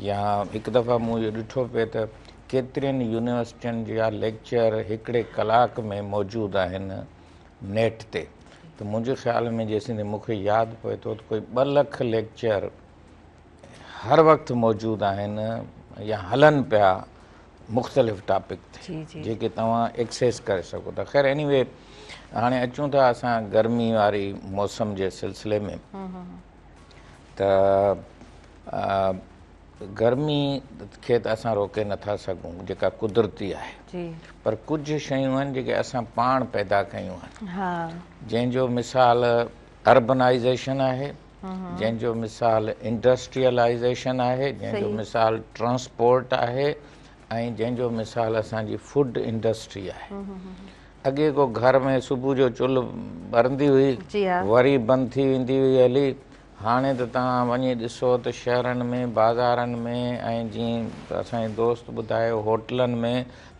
B: يا هڪ دفعا مون اهو ڏٺو پئي ته ڪيترين يونيورسٽين جا ليڪچر هڪڙي ڪلاڪ ۾ موجود آهن نيٽ تي ته منهنجي خيال ۾ جيسين تائين مون کي ياد پوي ٿو ته ڪوئي ٻه لک ليڪچر هر وقت موجود آهن يا هلن پيا مختلف ٽاپڪ تي جيڪي توهان ايڪسيس ڪري سگهو ٿا خير ايني وي هاڻي اچون ٿا اسان گرمي واري موسم جي سلسلي ۾ ته گرمي کي ته اسان روڪي نٿا سگهون جيڪا قدرتي آهي پر ڪجهه شيون آهن جيڪي اسان پاڻ پيدا ڪيون آهن جنهن جو مثال اربنائيزيشن آهي جنهن جو مثال انڊسٽريلائيزيشن آهي جنهن جو مثال ٽرانسپورٽ آهي ۽ جنهن جو مثال اسان جي فوڊ انڊسٽري آهي اڳي ڪو گهر ۾ صبح جو چلهه ٻرندي هئي وري بند ٿي ويندي هئي هلي هاڻي ته توهان وڃي ڏسو ته شهرن ۾ بازارن ۾ ۽ جيئن اسان جي دوست ٻڌايو هوٽلن ۾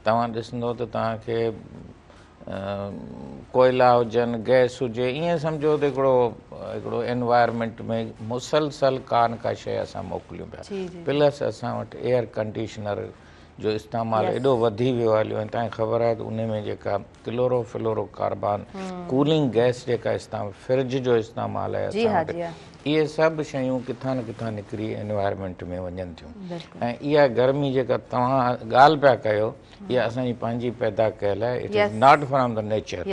B: توهان ڏسندو ته توهان کي ڪوئلا هجن گئس هجي ائين سمجهو ته هڪڙو هڪڙو انوائرمينٽ ۾ مسلسل ڪا نه ڪا شيء اسان موڪليون پيا پلس اسان وٽ ايئر ڪنڊيشنر جو استعمال ايڏو وڌي ويو هليو ۽ توهان کي خبر آهي ته ان ۾ جيڪا chloro fluoro carbon cooling gas جيڪا استعمال فرج جو استعمال آهي اسان وٽ اهي سڀ شيون ڪٿان نه ڪٿان نڪري انوائرمينٽ ۾ وڃن ٿيون ۽ اها گرمي جيڪا توهان ڳالهه پيا ڪيو اها اسان جي پنهنجي پيدا ڪيل آهي it is not from the nature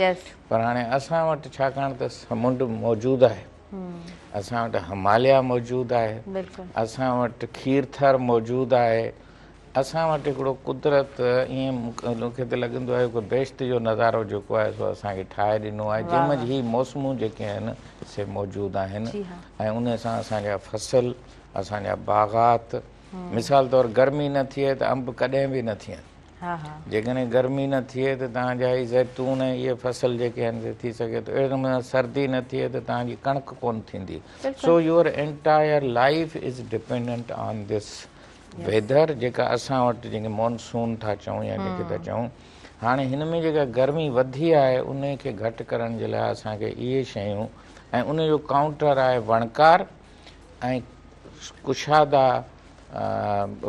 B: پر هاڻي اسان وٽ ڇاڪاڻ ته سمنڊ موجود آهي اسان وٽ هماليا موجود آهي اسان وٽ کيرٿر موجود آهي اسان وٽ هڪڙو قدرت ائين مون کي ته لڳندو آهي ڪو بهشت جو نظارو جيڪو آهي سو اسان کي ٺاهي ڏنو آهي جنهن منجهه هي موسمون جيڪي آهن سي موجود آهن ۽ ان سان اسان جا فصل اسان جا باغات مثال طور گرمي نه ٿئي ته انب ڪڏهن به نه ٿين جيڪڏهن گرمي نه ٿئي ته توهان جا هي زيتون ۽ اهي فصل جيڪي آهن سي ٿي سگهي ٿو اهڙي نموني سردي نه ٿئي ته توهان جي ڪڻڪ ڪونه ٿيندي so your entire life is dependent on this weather جيڪا اسان وٽ جنهن کي مونسون ٿا چئون يا جيڪي ٿا چئون هاڻي هن ۾ جيڪا گرمي وڌي آهي ان کي گهٽ ڪرڻ جي لاء اسان کي اهي شيون ۽ ان جو ڪائونٽر آهي وڻڪار ۽ ڪشادا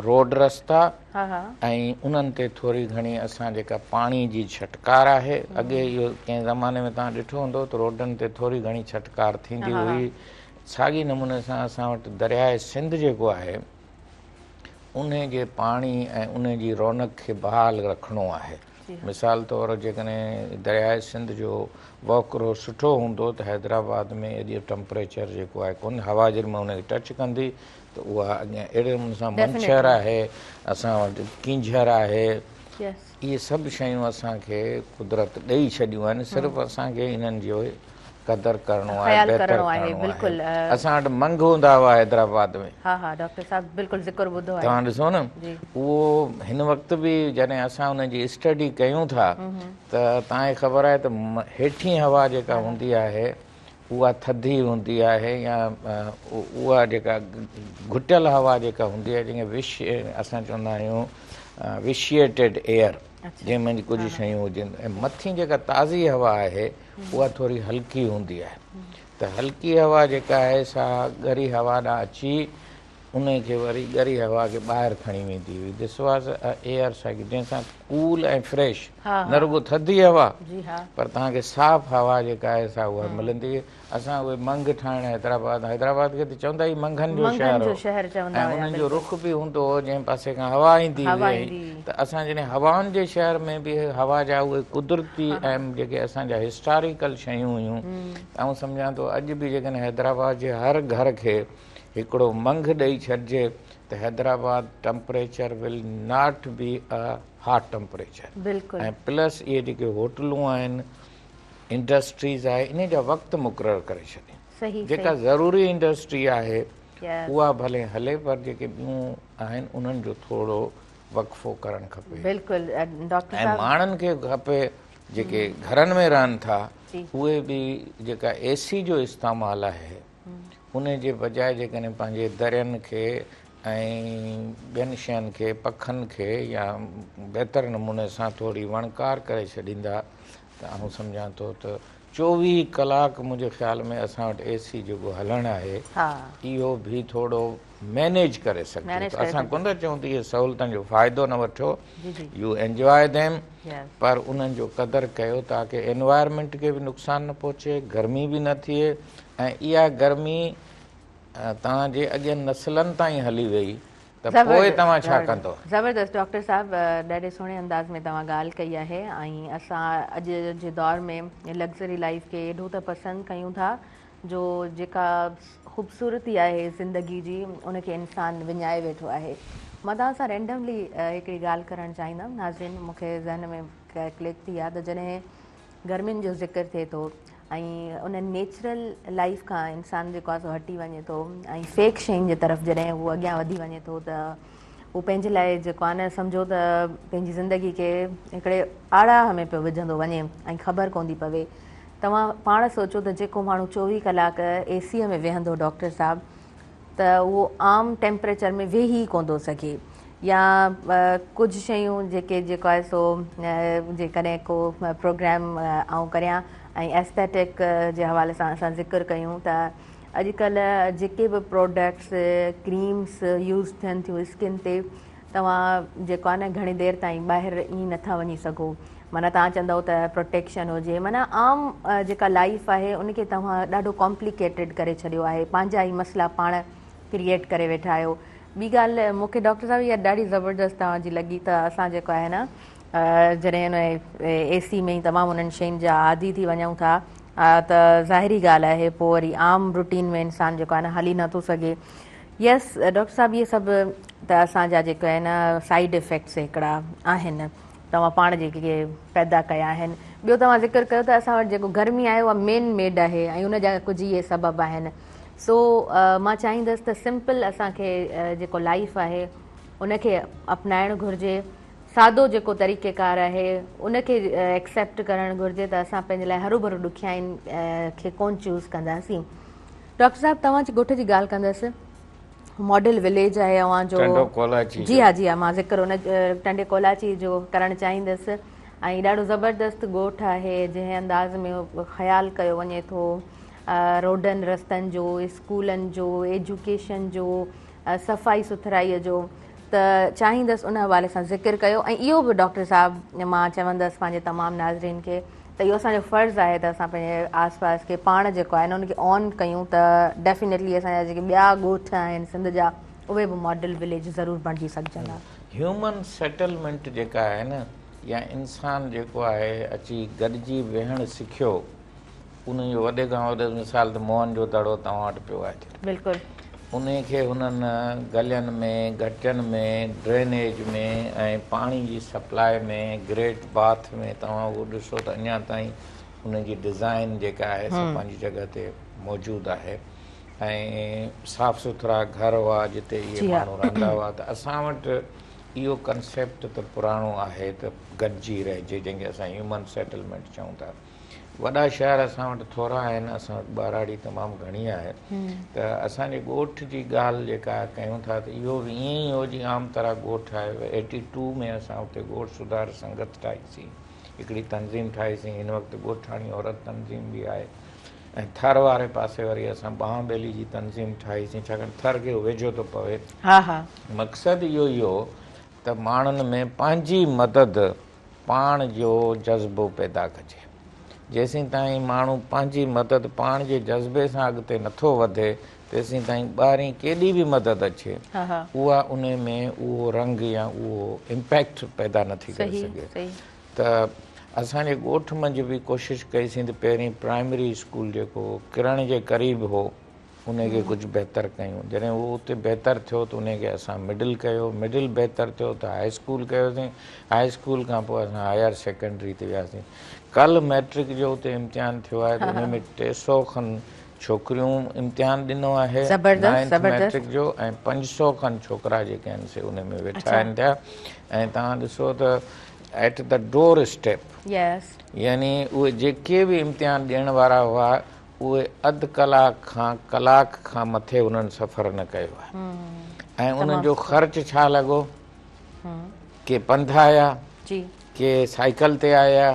B: روڊ رستا ۽ انهن تي ٿوري گهڻي اسان جيڪا پاڻي جي ڇٽڪار آهي اڳي اهو ڪنهن زماني ۾ توهان ڏٺو هوندو ته روڊن تي ٿوري گهڻي ڇٽڪار ٿيندي هئي ساڳي نموني سان اسان وٽ درياء سنڌ جيڪو آهي انهي جي پاڻي ۽ انهي جي رونق کي بحال رکڻو آهي. مثال طور جيڪڏهن درياء سنڌ جو وهڪرو سٺو هوندو ته حيدرآباد ۾ ايڏو ٽمپريچر جيڪو آهي ڪونه هوا جيڏي مهل ان کي ٽچ ڪندي ته اها اڳيان اهڙي نموني سان منڇر آهي اسان وٽ ڪينجهر آهي اهي سڀ شيون اسان کي قدرت ڏئي ڇڏيون آهن صرف اسان کي انهن جو قدر ڪرڻو آهي
A: خيال
B: بهتر
A: ڪرڻو آهي
B: ڪرڻو
A: بلڪل
B: آهي اسان وٽ منگهه هوندا هئا حيدرآباد ۾
A: ها ها ڊاڪٽر صاحب بلڪل ذڪر ٻڌو آهي
B: توهان ڏسو نه
A: جي
B: اهو هن وقت به جڏهن اسان ان جي اسٽڊي ڪيون ٿا ته توهان کي خبر آهي ته هيٺين هوا جيڪا هوندي آهي اها ٿڌي هوندي آهي يا اها جيڪا گهٽيل هوا جيڪا هوندي آهي جنهن کي وش اسان چوندا آهيون وشيئيٽيڊ ايئر جنهن ۾ ڪجهه شيون هجن ۽ مٿين جيڪا تازي هوا آهي اها ٿوري هلڪي هوندي آهي ته هلڪي هوا جيڪا آهي سا ڳري هوا ڏانهن اچي ان کي وري ڳري هوا کي ٻاهر کڻي ويندي هئي this was air cycle جنهن سان ڪول ۽ فريش نه رڳو ٿڌي هوا پر توهان کي صاف هوا جيڪا آهي سا اها ملندي هئي اسان اهي منگهه ٺاهڻ حيدرآباد حيدرآباد کي ته چوندا ئي منگهن جو شهر هو ۽ انهن جو رخ به هوندو هو جنهن پاسي کان هوا ايندي هئي ته اسان جڏهن هوائن جي شهر ۾ به هوا جا اهي قدرتي ۽ جيڪي اسان جا هسٽاريڪل شيون هيون ته آئون سمجهان ٿو اڄ به جيڪڏهن حيدرآباد جي هر گهر کي هڪڙو منگهه ڏئي ڇڏجي ته Hyderabad temperature will not be a hot temperature ۽ plus اهي جيڪي هوٽلون آهن انڊسٽريز آهي انهي جا وقت مقرر ڪري ڇڏين جيڪا ضروري انڊسٽري آهي اها ڀلي هلي پر جيڪي ٻيون آهن انهن جو ٿورو وقفو ڪرڻ کپي
A: بلڪل ڊاڪٽر
B: صاحب ۽ ماڻهن کي کپي جيڪي گهرن ۾ رهن ٿا اهي به جيڪا اي سي جو استعمال آهي ان جي بجاء جيڪڏهن پنهنجي درين کي ۽ ٻين شين کي پکن کي يا بهتر نموني سان ٿوري وڻڪار ڪري ڇڏيندا ته آئون سمجهان ٿو ته 24 ڪلاڪ منهنجي خيال ۾ اسان وٽ اي سي جيڪو هلڻ آهي اهو به ٿورو مينيج ڪري سگهجي ٿو اسان ڪونه ٿا چئون ته اهي سهولتن جو فائدو نه وٺو يو انجواء ديم پر انهن جو قدر ڪيو تاڪه انوائرمينٽ کي به نقصان نه پهچي گرمي به نه ٿئي ۽ اها گرمي توهان جي اڳين نسلن تائين هلي وئي ته پوء توهان ڇا ڪندو؟
A: زبردست ڊاڪٽر صاحب ڏاڍي سهڻي انداز ۾ توهان ڳالهه ڪئي آهي ۽ اسان اڄ جي دور ۾ لگزري لائيف کي ايڏو ته پسند ڪيون ٿا جو جيڪا خوبصورتي آهي زندگي جي ان کي انسان وڃائي ويٺو آهي مان توهان سان رينڊملي هڪڙي ڳالهه ڪرڻ چاهيندم ناظرين مون کي ذهن ۾ ڪلڪ ٿي آ ته جڏهن گرمين جو ذڪر ٿئي ٿو ۽ ان نيچرل لائيف کان انسان جيڪو آهي سو هٽي وڃي ٿو ۽ فيڪ شين جي طرف جڏهن هو اڳيان وڌي وڃي ٿو ته هو پنهنجي لاء جيڪو آهي نه سمجهو ته پنهنجي زندگي کي هڪڙي آڙاهه ۾ پيو وجهندو وڃي ۽ خبر ڪونه ٿي پوي توهان پاڻ سوچو ته جيڪو ماڻهو 24 ڪلاڪ اي سي ۾ ويهندو ڊاڪٽر صاحب ته اهو عام ٽيمپريچر ۾ ويهي ئي ڪونه ٿو سگهي. يا ڪجهه شيون جيڪي جيڪو آهي سو جيڪڏهن ڪو پروگرام آئون ڪريان ۽ ايسٿيٽڪ جي حوالي سان اسان ذڪر ڪيون ته اڄڪلهه جيڪي به پروڊڪٽس ڪريمس يوز ٿين ٿيون اسڪن تي توهان جيڪو آهي نه گهڻي دير تائين ٻاهر ائين نٿا وڃي سگهو معنيٰ توهان چوندؤ ته پروٽيڪشن هجي معنيٰ عام جيڪا لائيف آهي ان کي توهان ڏاڍو ڪامپليڪيٽيڊ ڪري ڇڏيو آهي پنهنجا ئي مسئلا پاڻ ڪريئيٽ ڪري ويٺا آهيو ٻي ڳالهه مون کي ڊاڪٽر صاحب اها ڏاڍي زبردست توهان جي لڳي ته اسان جيڪو آهي نه جڏهن ان اي سي ۾ تمام انهن شين جا عادي ٿي وڃون ٿا ته ظاهري ڳالهه آهي پوء وري عام روٽين ۾ انسان جيڪو آهي نه هلي نٿو سگهي يس ڊاڪٽر صاحب اهي سڀ ته اسان جا جيڪو آهي نه سائيڊ افيڪٽس هڪڙا آهن توهان پاڻ جيڪي پيدا ڪيا آهن ٻيو توهان ذڪر ڪيو ته اسان وٽ جيڪو گرمي آهي اها مين ميڊ آهي ۽ ان جا ڪجهه اهي سبب آهن سو مان چاهيندس ته سمپل اسان کي جيڪو لائيف آهي ان کي اپنائڻ گهرجي سادو جيڪو طريقه ڪار آهي ان کي ايڪسيپٽ ڪرڻ گهرجي ته اسان پنهنجي لاء هروڀرو ڏکيائين کي ڪون چوز ڪنداسين ڊاڪٽر صاحب توهان جي ڳوٺ جي ڳالهه ڪندس ماڊل وليج آهي اوهان جو
B: ٽنڊو ڪولاچي
A: جي ها جي ها مان ذڪر ان ٽنڊي ڪولاچي جو ڪرڻ چاهيندس ۽ ڏاڍو زبردست ڳوٺ آهي جنهن انداز ۾ خيال ڪيو وڃي ٿو روڊن رستن جو اسڪولن جو ايجوڪيشن جو صفائي سٿرائي جو ته چاهيندس ان حوالي سان ذڪر ڪيو ۽ اهو به ڊاڪٽر صاحب مان چوندس پنهنجي تمام ناظرين کي ته اهو اسان جو فرض آهي ته اسان پنهنجي آس پاس کي پاڻ جيڪو آهي نه ان کي آن ڪيون ته ڊيفينيٽلي اسان جا جيڪي ٻيا ڳوٺ آهن سنڌ جا اهي به ماڊل وليج ضرور بڻجي سگهجندا.
B: هيومن سيٽلمينٽ جيڪا آهي نه يا انسان جيڪو آهي اچي گڏجي ويهڻ سکيو انهي جو وڏي کان وڏو مثال ته موهن جو دڙو توهان وٽ پيو آهي.
A: بلڪل.
B: انهي کي هنن گلين ۾، گهٽين ۾، ڊرينيج ۾ ۽ پاڻي جي سپلاء ۾ گريٽ باٿ ۾ توهان اهو ڏسو ته اڃا تائين ان جي ڊزائين جيڪا آهي سا پنهنجي جڳهه تي موجود آهي ۽ صاف سٿرا گهر هئا جتي اهي ماڻهو رهندا هئا ته اسان وٽ اهو ڪنسيپٽ ته پراڻو آهي ته گڏجي رهجي جنهن کي اسان هيومن سيٽلمينٽ چئون ٿا. وڏا شهر اسان وٽ ٿورا آهن، اسان وٽ ٻهراڙي تمام گهڻي آهي ته اسان جي ڳوٺ جي ڳالهه جيڪا ڪيون ٿا ته اهو به ائين ئي هو جيئن عام طرح ڳوٺ آهي ايٽي ٽو ۾ اسان اتي ڳوٺ سڌار سنگت ٺاهي سين هڪڙي تنظيم ٺاهي سين هن وقت ڳوٺاڻي عورت تنظيم به آهي ۽ ٿر واري پاسي وري اسان ٻانهن ٻيلي جي تنظيم ٺاهي سين ڇاڪاڻ ٿر کي ويجهو ٿو پوي مقصد اهو ئي هو ته ماڻهن ۾ پنهنجي مدد پاڻ جو جذبو پيدا ڪجي. جيسين تائين ماڻهو پنهنجي مدد پاڻ جي جذبي سان اڳتي نٿو وڌي، تيسين تائين ٻاهرين ڪيڏي به مدد اچي، اها انهي ۾ اهو رنگ يا اهو امپيڪٽ پيدا نٿي ڪري سگهي. ته اسان جي ڳوٺ منجهه به ڪوشش ڪئي سين ته پهرين پرائمري اسڪول جيڪو ڪرڻ جي قريب هو، انهي کي ڪجهه بهتر ڪيون جڏهن اهو اتي بهتر ٿيو ته انهي کي اسان مڊل ڪيو مڊل بهتر ٿيو ته هاء اسڪول ڪيوسين هاء اسڪول کان پوء اسان هائر سيڪنڊري تي وياسين ڪالهه مئٽرڪ جو اتي امتحان ٿيو آهي ته انهي ۾ 300 کن ڇوڪريون امتحان ڏنو آهي نائنٿ مئٽرڪ جو ۽ 500 کن ڇوڪرا جيڪي آهن سي انهي ۾ ويٺا آهن پيا ۽ توهان ڏسو ته ايٽ the door step يعني اهي جيڪي به امتحان ڏيڻ وارا هئا اهي اڌ ڪلاڪ کان ڪلاڪ کان مٿي انهن سفر نه ڪيو آهي ۽ انهن جو خرچ ڇا لڳو ڪي پنڌ آيا ڪي سائيڪل تي آيا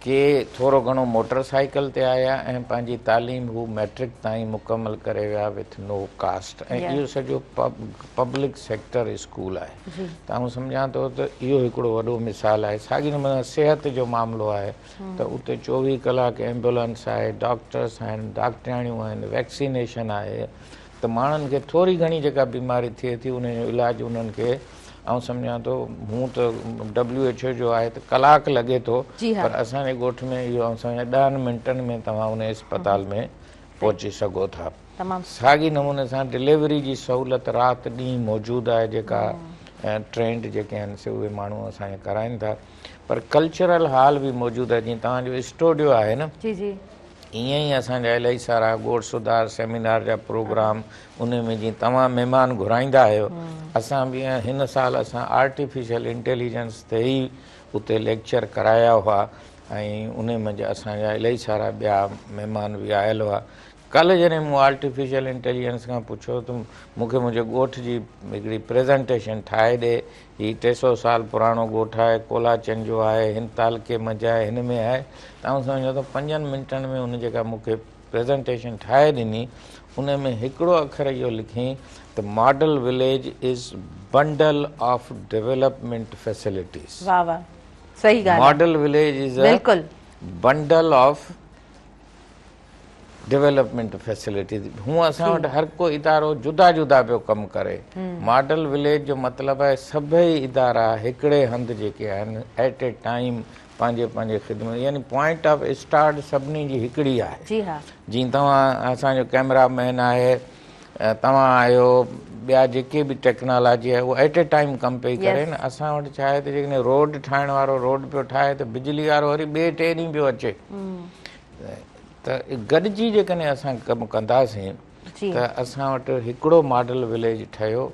B: ڪي ٿورو گهڻو موٽر سائيڪل تي آيا ۽ پنهنجي تعليم هو مئٽرڪ تائين مڪمل ڪري ويا وٿ نو ڪاسٽ ۽ اهو سڄو پبلڪ سيڪٽر اسڪول آهي ته آئون سمجهان ٿو ته اهو هڪڙو وڏو مثال آهي ساڳي نموني صحت جو معاملو آهي ته اتي 24 ڪلاڪ ايمبولنس آهي، ڊاڪٽرس آهن، ڊاڪٽرياڻيون آهن، ويڪسينيشن آهي ته ماڻهن کي ٿوري گهڻي جيڪا بيماري ٿئي ٿي ان جو علاج انهن کي آئون سمجهان ٿو هون ته ڊبليو ايڇ او جو آهي ته ڪلاڪ لڳي ٿو پر اسان جي ڳوٺ ۾ اهو آئون سمجهان ڏهن منٽن ۾ توهان ان اسپتال ۾ پهچي سگهو ٿا. ساڳي نموني سان ڊليوري جي سهولت رات ڏينهن موجود آهي جيڪا ٽرينڊ جيڪي آهن سي اهي ماڻهو اسان کي ڪرائين ٿا. پر ڪلچرل هال به موجود آهي جيئن توهان جو اسٽوڊيو آهي نه
A: جي جي
B: ائين ئي اسان جا الاهي سارا ڳوٺ سڌار سيمينار جا پروگرام ان ۾ جيئن توهان مهمان گهرائيندا آهيو اسان به هن سال اسان آرٽيفيشل انٽيليجنس تي ئي اتي ليڪچر ڪرايا هئا ۽ ان منجهه اسان جا الاهي سارا ٻيا مهمان به آيل هئا. ڪالهه جڏهن مون آرٽيفيشل انٽيليجنس کان پڇيو ته مون کي منهنجي ڳوٺ جي هڪڙي پريزنٽيشن ٺاهي ڏي، هي 300 سال پراڻو ڳوٺ آهي، ڪولاچن جو آهي، هن تعلقي منجهه آهي، هن ۾ آهي ته آئون سمجهان ٿو پنجن منٽن ۾ ان جيڪا مون کي پريزنٽيشن ٺاهي ڏني ان ۾ هڪڙو اکر اهو لکيائين ته model village is bundle of development facilities.
A: واه واه صحيح ڳالهه آهي.
B: ماڊل وليج از
A: بلڪل.
B: Bundle of development facilities. هونء اسان وٽ هر ڪو ادارو جدا جدا پيو ڪم ڪري. ماڊل وليج جو مطلب آهي سڀئي ادارا هڪڙي هنڌ جيڪي آهن ايٽ اي ٽائيم پنهنجي پنهنجي خدمت يعني پوائنٽ آف اسٽارٽ سڀني جي هڪڙي آهي.
A: جي ها.
B: جيئن توهان اسان جو ڪئميرا مين آهي توهان آهيو ٻيا جيڪي به ٽيڪنالاجي آهي اهو ايٽ اي ٽائيم ڪم پئي ڪري نه اسان وٽ ڇا آهي ته جيڪڏهن روڊ ٺاهڻ وارو روڊ پيو ٺاهي ته بجلي وارو وري ٻئي ٽئين ڏينهن پيو اچي ته گڏجي جيڪڏهن اسان ڪم ڪنداسين ته اسان وٽ هڪڙو ماڊل وليج ٺهيو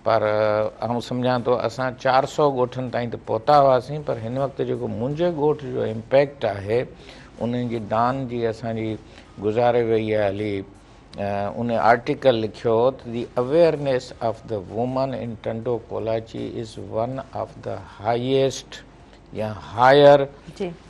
B: پر آئون سمجهان ٿو اسان 400 ڳوٺن تائين ته پهتا هئاسين پر هن وقت جيڪو منهنجي ڳوٺ جو امپيڪٽ آهي انهن جي ڊان جي اسان جي گذاري وئي آهي هلي ان آرٽيڪل لکيو هو ته the awareness of the women in Tando Kolachi is one of the highest يا higher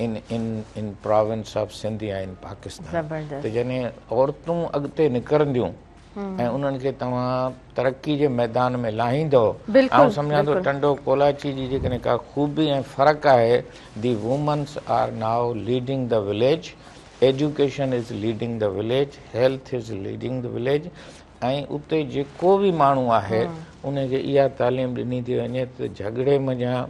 B: in in in province of Sindh يا ان پاڪستان ته جڏهن عورتون اڳتي نڪرنديون ۽ انهن کي توهان ترقي جي ميدان ۾ لاهيندؤ آئون سمجهان ٿو ٽنڊو ڪولاچي جي جيڪڏهن ڪا خوبي ۽ فرق آهي the womens are now leading the village education is leading the village health is leading the village ۽ اتي جيڪو به ماڻهو آهي ان کي اها تعليم ڏني ٿي وڃي ته جهڳڙي منجهان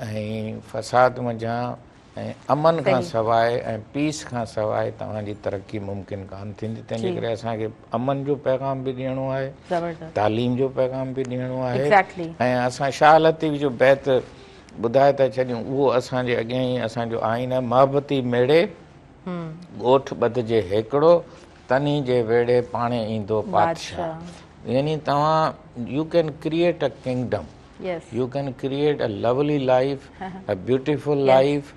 B: ۽ فساد منجهان ۽ امن کان سواء ۽ پيس کان سواء توهان جي ترقي ممڪن ڪانه ٿيندي تنهن جي ڪري اسان کي امن جو پيغام به ڏيڻو آهي تعليم جو پيغام به ڏيڻو آهي ۽ اسان شاهه لطيف جو بيت ٻڌائي ٿا ڇڏيون اهو اسان جي اڳيان ئي اسان جو آئين آهي محبتي ميڙي ڳوٺ ٻڌجي هيڪڙو تنهي جي ويڙهي پاڻهي ايندو بادشاهه يعني توهان you can create a kingdom you can create a lovely life a beautiful life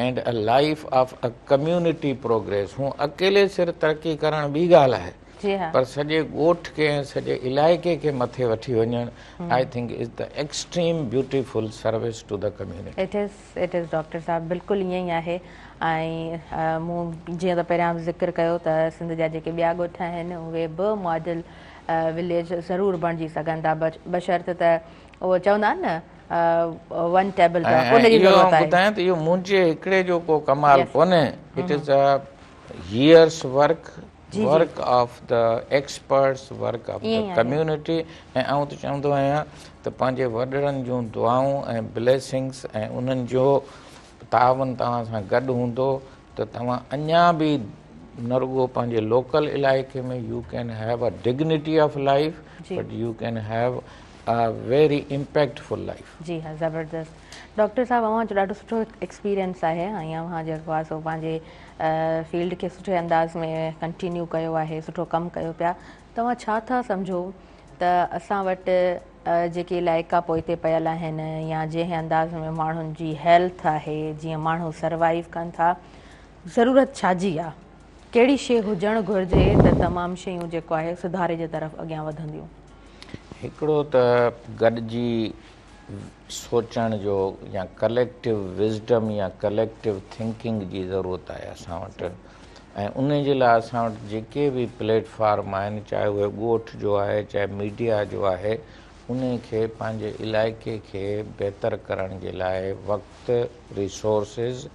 B: and a life of a community progress هون اڪيلي سر ترقي ڪرڻ ٻي ڳالهه آهي پر سڄي ڳوٺ کي ۽ سڄي علائقي کي مٿي وٺي وڃڻ I think is the extreme beautiful service to the community.
A: It is it is doctor صاحب بلڪل ائين ئي آهي ۽ مون جيئن ته پهريان به ذڪر ڪيو ته سنڌ جا جيڪي ٻيا ڳوٺ آهن اهي به ماڊل وليج ضرور بڻجي سگهن ٿا بشرط ته اهو چوندا آهن نه ون ٽيبل ٽاڪ ان جي ضرورت آهي.
B: ٻڌايان ته اهو منهنجي هڪڙي جو ڪو ڪمال ڪونهي it is a years work work of the experts work of the community ۽ آئون ته چوندو آهيان ته پنهنجي وڏڙن جون دعائون ۽ بليسنگس ۽ انهن جو تعاون توهان سان گڏ هوندو ته توهان اڃا به نه رڳو پنهنجي لوڪل علائقي ۾ you can have a dignity of life but you can have a very impactful life.
A: جي ها زبردست ڊاڪٽر صاحب اوهان جو ڏاڍو سٺو ايڪسپيرينس آهي ۽ اوهان جيڪو آهي سو پنهنجي فيلڊ کي سٺي انداز ۾ ڪنٽينيو ڪيو آهي سٺو ڪم ڪيو پيا توهان ڇا ٿا سمجهو ته اسان وٽ جيڪي علائقا پوئتي پيل آهن يا جنهن انداز ۾ ماڻهن جي هيلٿ آهي جيئن ماڻهو سروائيو ڪن ٿا ضرورت ڇا جي آ ڪهڙي شي هجڻ گهرجي ته تمام شيون جيڪو آهي سڌاري جي طرف اڳيان وڌنديون.
B: هڪڙو ته گڏجي سوچڻ جو يا ڪليڪٽو وزڊم يا ڪليڪٽو ٿنڪنگ جي ضرورت آهي اسان وٽ ۽ ان جي لاء اسان وٽ جيڪي به پليٽ فارم آهن چاهي اهي ڳوٺ جو آهي چاهي ميڊيا جو آهي ان کي پنهنجي علائقي کي بهتر ڪرڻ جي لاء وقت ريسورسز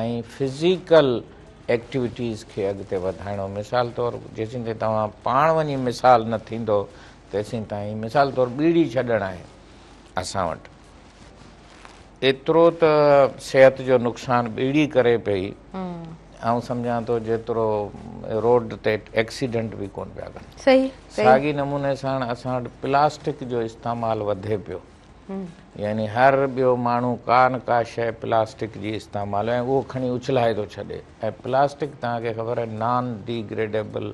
B: ۽ فزيڪل ايڪٽيوٽيز کي اڳتي وڌائڻو مثال طور جيسين تائين توهان پاڻ وڃي مثال نه ٿيندو تيسين تائين مثال طور ٻيڙي ڇڏڻ آهي اسان وٽ ايترو ته صحت جو نقصان ٻيڙي ڪري پئي آئون سمجهان ٿو جيترو روڊ تي ايڪسيڊنٽ به ڪون پيا ڪن. ساڳي نموني سان اسان وٽ پلاسٽڪ جو استعمال وڌي پيو. يعني هر ٻيو ماڻهو ڪا نه ڪا شيء پلاسٽڪ جي استعمال ۽ اهو کڻي اڇلائي ٿو ڇڏي ۽ پلاسٽڪ توهان کي خبر آهي نان ڊيگريڊيبل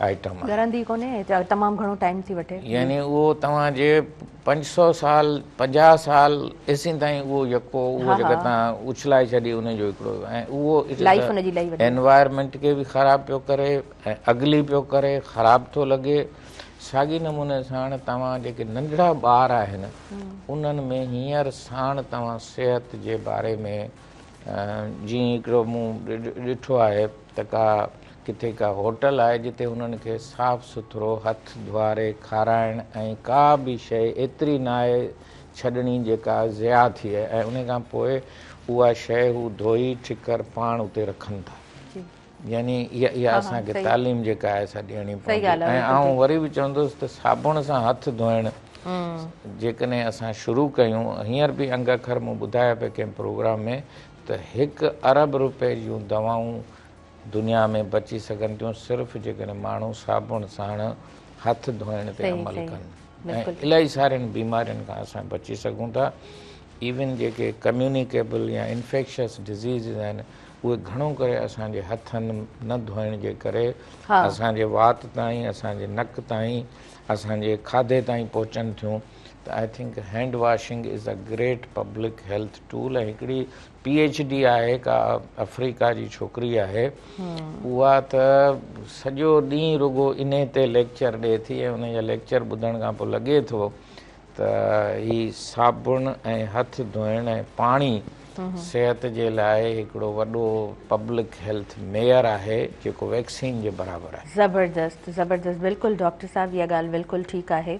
B: آئٽم آهي.
A: ڳرندي ڪونهي تمام گهڻو ٽائيم ٿي وٺي.
B: يعني اهو توهان جي 500 سال 50 سال ايسين تائين اهو يڪو اهو جيڪا توهان اڇلائي ڇڏي ان جو هڪڙو ۽ اهو
A: لائيف ان جي لهي وڃي.
B: انوائرمينٽ کي به خراب پيو ڪري ۽ اگلي پيو ڪري خراب ٿو لڳي. ساڳي نموني ساڻ توهان جيڪي ننڍڙا ٻار آهن انهن ۾ هينئر ساڻ توهان صحت جي باري ۾ جيئن هڪڙو مون ڏٺو آهي ته ڪا ڪٿي ڪا هوٽل آهي جتي انهن کي صاف سٿرو هٿ ڌوئاري کارائڻ ۽ ڪا به شيء ايتري ناهي ڇڏڻي جيڪا ضياع ٿئي ۽ ان کان پوء اها شيء هو ڌوئي ٺڪر پاڻ اتي رکن ٿا. يعني اها اسان کي تعليم جيڪا آهي سا ڏيڻي پوندي ۽ آئون وري به چوندس ته صابڻ سان هٿ ڌوئڻ جيڪڏهن اسان شروع ڪيون هينئر به انگ اکر مون ٻڌايا پئي ڪنهن پروگرام ۾ ته 1 ارب روپئي جون دوائون دنيا ۾ بچي سگهن ٿيون صرف جيڪڏهن ماڻهو صابڻ ساڻ هٿ ڌوئڻ تي عمل ڪن ۽ الاهي سارين بيمارين کان اسان بچي سگهون ٿا. ايون جيڪي ڪميونيڪيبل يا انفيڪشس ڊزيزز آهن اهي گهڻو ڪري اسان جي هٿن نه ڌوئڻ جي ڪري اسان جي وات تائين، اسان جي نڪ تائين، اسان جي کاڌي تائين پهچن ٿيون ته I think hand washing is a great public health tool ۽ هڪڙي پي ايڇ ڊي آهي ڪا آفريڪا جي ڇوڪري آهي اها ته سڄو ڏينهن رڳو انهي تي ليڪچر ڏئي ٿي ۽ ان جا ليڪچر ٻڌڻ کان پوء لڳي ٿو ته هي صابڻ ۽ هٿ ڌوئڻ ۽ پاڻي صحت جي لاء هڪڙو وڏو پبلڪ هيلٿ ميئر آهي جيڪو ويڪسين جي برابر آهي.
A: زبردست زبردست بلڪل ڊاڪٽر صاحب اها ڳالهه بلڪل ٺيڪ آهي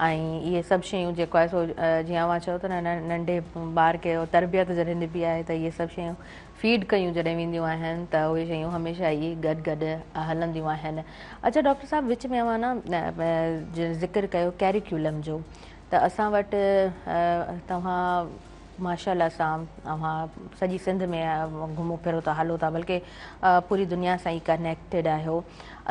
A: ۽ اهي سڀ شيون جيڪو آهي سو جيئن اوهان چئو ٿا نه ننڍي ٻار کي تربيت جڏهن ڏبي آهي ته اهي سڀ شيون فيڊ ڪيون جڏهن وينديون آهن ته اهي شيون هميشه ئي گڏ گڏ هلنديون آهن. اڇا ڊاڪٽر صاحب وچ ۾ اوهان نه ذڪر ڪيو ڪيريڪيولم جو ته اسان وٽ توهان ماشاء الله سان اوهان سڄي سنڌ ۾ گهمو ڦرو ٿا هلو ٿا بلڪه پوري دنيا سان ئي ڪنيڪٽيڊ آهيو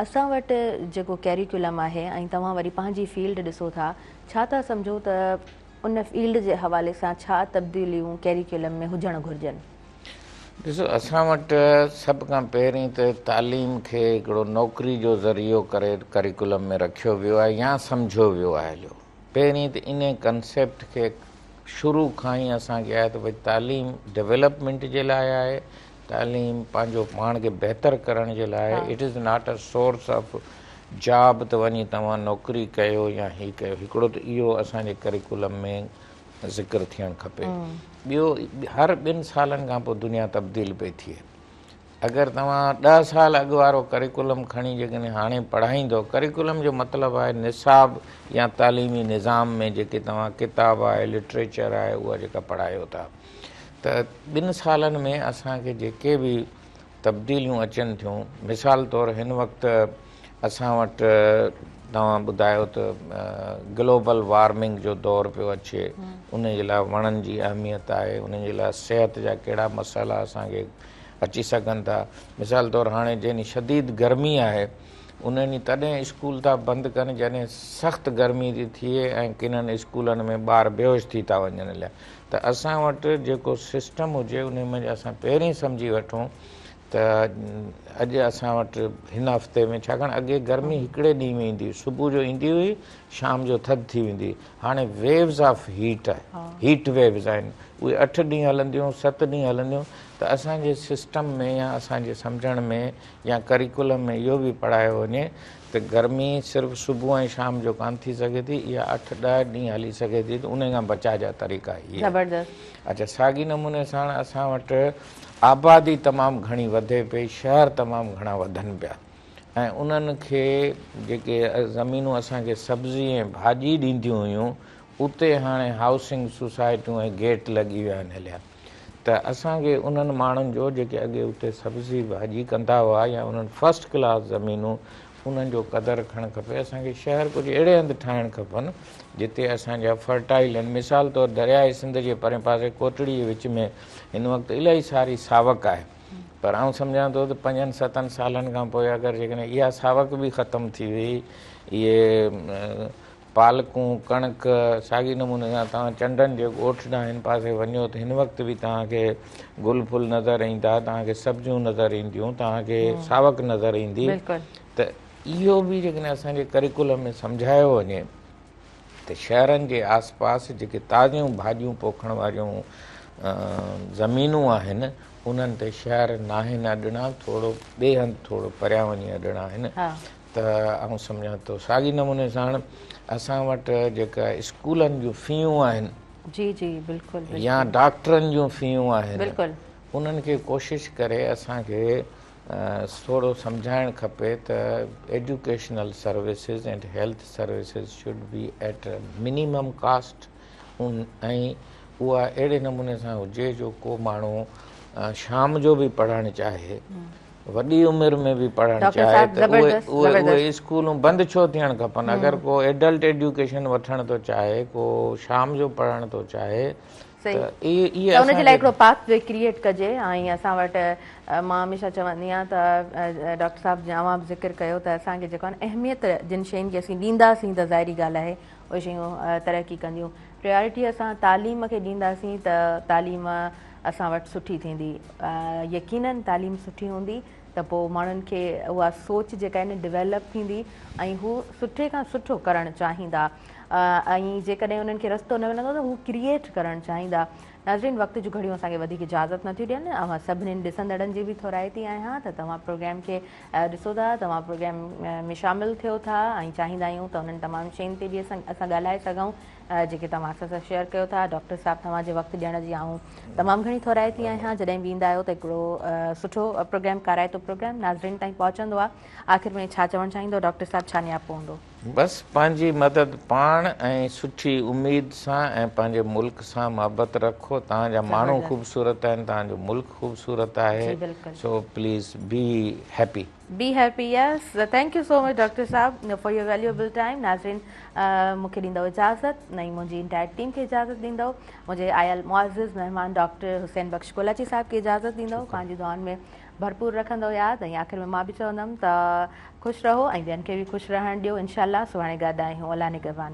A: اسان وٽ جيڪو ڪيريڪيولم آهي ۽ توهان وري پنهنجي فيلڊ ڏسو ٿا ڇا ٿا سمجهو ته ان فيلڊ جي حوالي سان ڇا تبديليون ڪيريڪيولم ۾ هجڻ گهرجن؟
B: ڏسو اسان وٽ سڀ کان پهرين ته تعليم کي هڪڙو نوڪري جو ذريعو ڪري ڪريڪولم ۾ رکيو ويو آهي يا سمجهيو ويو آهي جو پهرين ته انهي ڪنسيپٽ کي شروع کان ئي اسان کي آهي ته ڀئي تعليم ڊولپمينٽ جي لاء آهي تعليم پنهنجو پاڻ کي بهتر ڪرڻ جي لاء آهي it is not a source of job ته وڃي توهان نوڪري ڪيو يا هي ڪيو هڪڙو ته اهو اسان جي ڪريڪولم ۾ ذڪر ٿيڻ کپي ٻيو هر 2 سالن کان پوء دنيا تبديل پئي ٿئي اگر توهان 10 سال اڳ وارو ڪريڪولم کڻي جيڪڏهن هاڻي پڙهائيندو ڪريڪولم جو مطلب آهي نصاب يا تعليمي نظام ۾ جيڪي توهان ڪتاب آهي لٽريچر آهي اها جيڪا پڙهايو ٿا ته 2 سالن ۾ اسان کي جيڪي به تبديليون اچن ٿيون مثال طور هن وقت اسان وٽ توهان ٻڌايو ته گلوبل وارمنگ جو دور پيو اچي ان جي لاء وڻن جي اهميت آهي ان جي لاء صحت جا ڪهڙا مسئلا اسان کي اچي سگهن ٿا مثال طور هاڻي جنهن شديد گرمي آهي ان ڏينهن تڏهن اسڪول ٿا بند ڪن جڏهن سخت گرمي ٿي ٿئي ۽ ڪنن اسڪولن ۾ ٻار بيهوش ٿي ٿا وڃن هليا ته اسان وٽ جيڪو سسٽم هجي ان ۾ اسان پهرين سمجهي وٺون ته اڄ اسان وٽ هن هفتي ۾ ڇاڪاڻ اڳي گرمي هڪڙي ڏينهن ۾ ايندي هئي صبح جو ايندي هئي شام جو ٿڌ ٿي ويندي هئي هاڻي ويوز آف هيٽ آهي هيٽ ويوز آهن اهي 8 ڏينهن هلنديون 7 ڏينهن هلنديون ته اسان جي سسٽم ۾ يا اسان جي سمجهڻ ۾ يا ڪريڪولم ۾ اهو به پڙهايو وڃي ته گرمي صرف صبح ۽ شام جو ڪانه ٿي سگهي ٿي اها 8 10 ڏينهن هلي سگهي ٿي ته ان کان بچاء جا طريقا هي آهن.
A: زبردست.
B: اڇا ساڳي نموني ساڻ اسان وٽ آبادي تمام گهڻي وڌي پئي شهر تمام گهڻا وڌن پيا ۽ انهن کي جيڪي زمينون اسان کي سبزي ۽ ڀاڄي ڏينديون هيون اتي هاڻي هائوسنگ سوسائٽيون ۽ گيٽ لڳي ويا آهن هليا ته اسان کي انهن ماڻهن جو جيڪي اڳي اتي سبزي ڀاڄي ڪندا هئا يا انهن فرسٽ ڪلاس زمينون انهن جو قدر رکڻ کپي اسان کي شهر ڪجهه اهڙي هنڌ ٺاهڻ کپن جتي اسان جا فرٽائل آهن مثال طور درياء سنڌ جي پرين پاسي ڪوٽڙي جي وچ ۾ هن وقت الاهي ساري ساوڪ آهي پر آئون سمجهان ٿو ته 5 7 سالن کان پوء اگر جيڪڏهن اها ساوڪ به ختم ٿي وئي اهي پالڪون، ڪڻڪ، ساڳي نموني سان توهان چنڊن جي ڳوٺ ڏانهن هن پاسي وڃو ته هن وقت به توهان کي گل ڦل نظر ايندا، توهان کي سبزيون نظر اينديون، توهان کي ساوڪ نظر ايندي ته اهو به جيڪڏهن اسان جي ڪريڪولم ۾ سمجهايو وڃي ته شهرن جي آس پاس جيڪي تازيون ڀاڄيون پوکڻ واريون زمينون آهن انهن تي شهر ناهن اڏڻا، ٿورو ٻئي هنڌ ٿورو پريان وڃي اڏڻا آهن ته آئون سمجهان ٿو ساڳي نموني ساڻ اسان وٽ جيڪا اسڪولن جون فيون آهن
A: جي جي بلڪل
B: يا ڊاڪٽرن جون فيون آهن بلڪل انهن کي ڪوشش ڪري اسان کي ٿورو سمجهائڻ کپي ته educational services and health services should be at minimum cost ۽ اها اهڙي نموني سان هجي جو ڪو ماڻهو شام جو به پڙهڻ چاهي وڏي عمر ۾ به پڙهڻ چاهي ته اهي اهي اسڪولون بند ڇو ٿيڻ کپن اگر ڪو ايڊلٽ ايڊيوڪيشن وٺڻ ٿو چاهي ڪو شام جو پڙهڻ ٿو چاهي
A: ته اهي ان جي لاء هڪڙو پاٿ وي ڪريئيٽ ڪجي ۽ اسان وٽ مان هميشه چوندي آهيان ته ڊاڪٽر صاحب جيئن اوهان به ذڪر ڪيو ته اسان کي جيڪو آهي اهميت جن شين کي اسين ڏينداسين ته ظاهري ڳالهه آهي اهي شيون ترقي ڪنديون پريارٽي اسان تعليم کي ڏينداسين ته تعليم اسان وٽ سٺي ٿيندي يقينن تعليم سٺي هوندي ته پوء ماڻهن کي اها سوچ جيڪا آهي نه ڊيولپ ٿيندي ۽ هو سٺي کان سٺو ڪرڻ چاهيندا ۽ جيڪڏهن انهن کي رستو نه ملندو ته هو ڪريئيٽ ڪرڻ چاهيندا. ناظرين وقت جون گهڙيون اسان کي وڌيڪ اجازت نٿيون ڏين اوهان سڀني ڏسندڙن جي به ٿورائتي آهيان ته توهان پروگرام کي ڏسو ٿا توهان پروگرام ۾ شامل ٿيو ٿا ۽ چاهيندا آهيون ته انهن تمام شين تي به اسان اسان ڳالهائي سگهون جيڪي توهان اسان سان شيئر ڪيو ٿا ڊاڪٽر صاحب توهان جي وقت ڏيڻ جي آئون تمام گهڻي ٿورائتي آهيان جڏهن به ايندا آهيو ته هڪڙو سٺو پروگرام ڪارائتو پروگرام ناظرين تائين پهچندو آهي آخر ۾ ڇا چوڻ چاهيندو ڊاڪٽر صاحب ڇا نياپو هوندو.
B: بس پنهنجي مدد پاڻ ۽ سٺي اميد سان ۽ پنهنجي ملڪ سان محبت رکو توهان جا ماڻهو خوبصورت آهن توهان جو ملڪ خوبصورت آهي so please be happy.
A: Be happy yes thank you so much doctor صاحب فار your valuable time ناظرين مون کي ڏيندو اجازت ۽ منهنجي انٽائر ٽيم کي اجازت ڏيندو منهنجي آيل معزز مهمان ڊاڪٽر حسين بخش ڪولاچي صاحب کي اجازت ڏيندو پنهنجي دعائن ۾ ڀرپور رکندو ياد ۽ آخر ۾ مان به چوندم ته خوش رهو ۽ ٻين کي به خوش رهڻ ڏيو انشاء الله سڀاڻي گڏ آهيون الله نگهبان.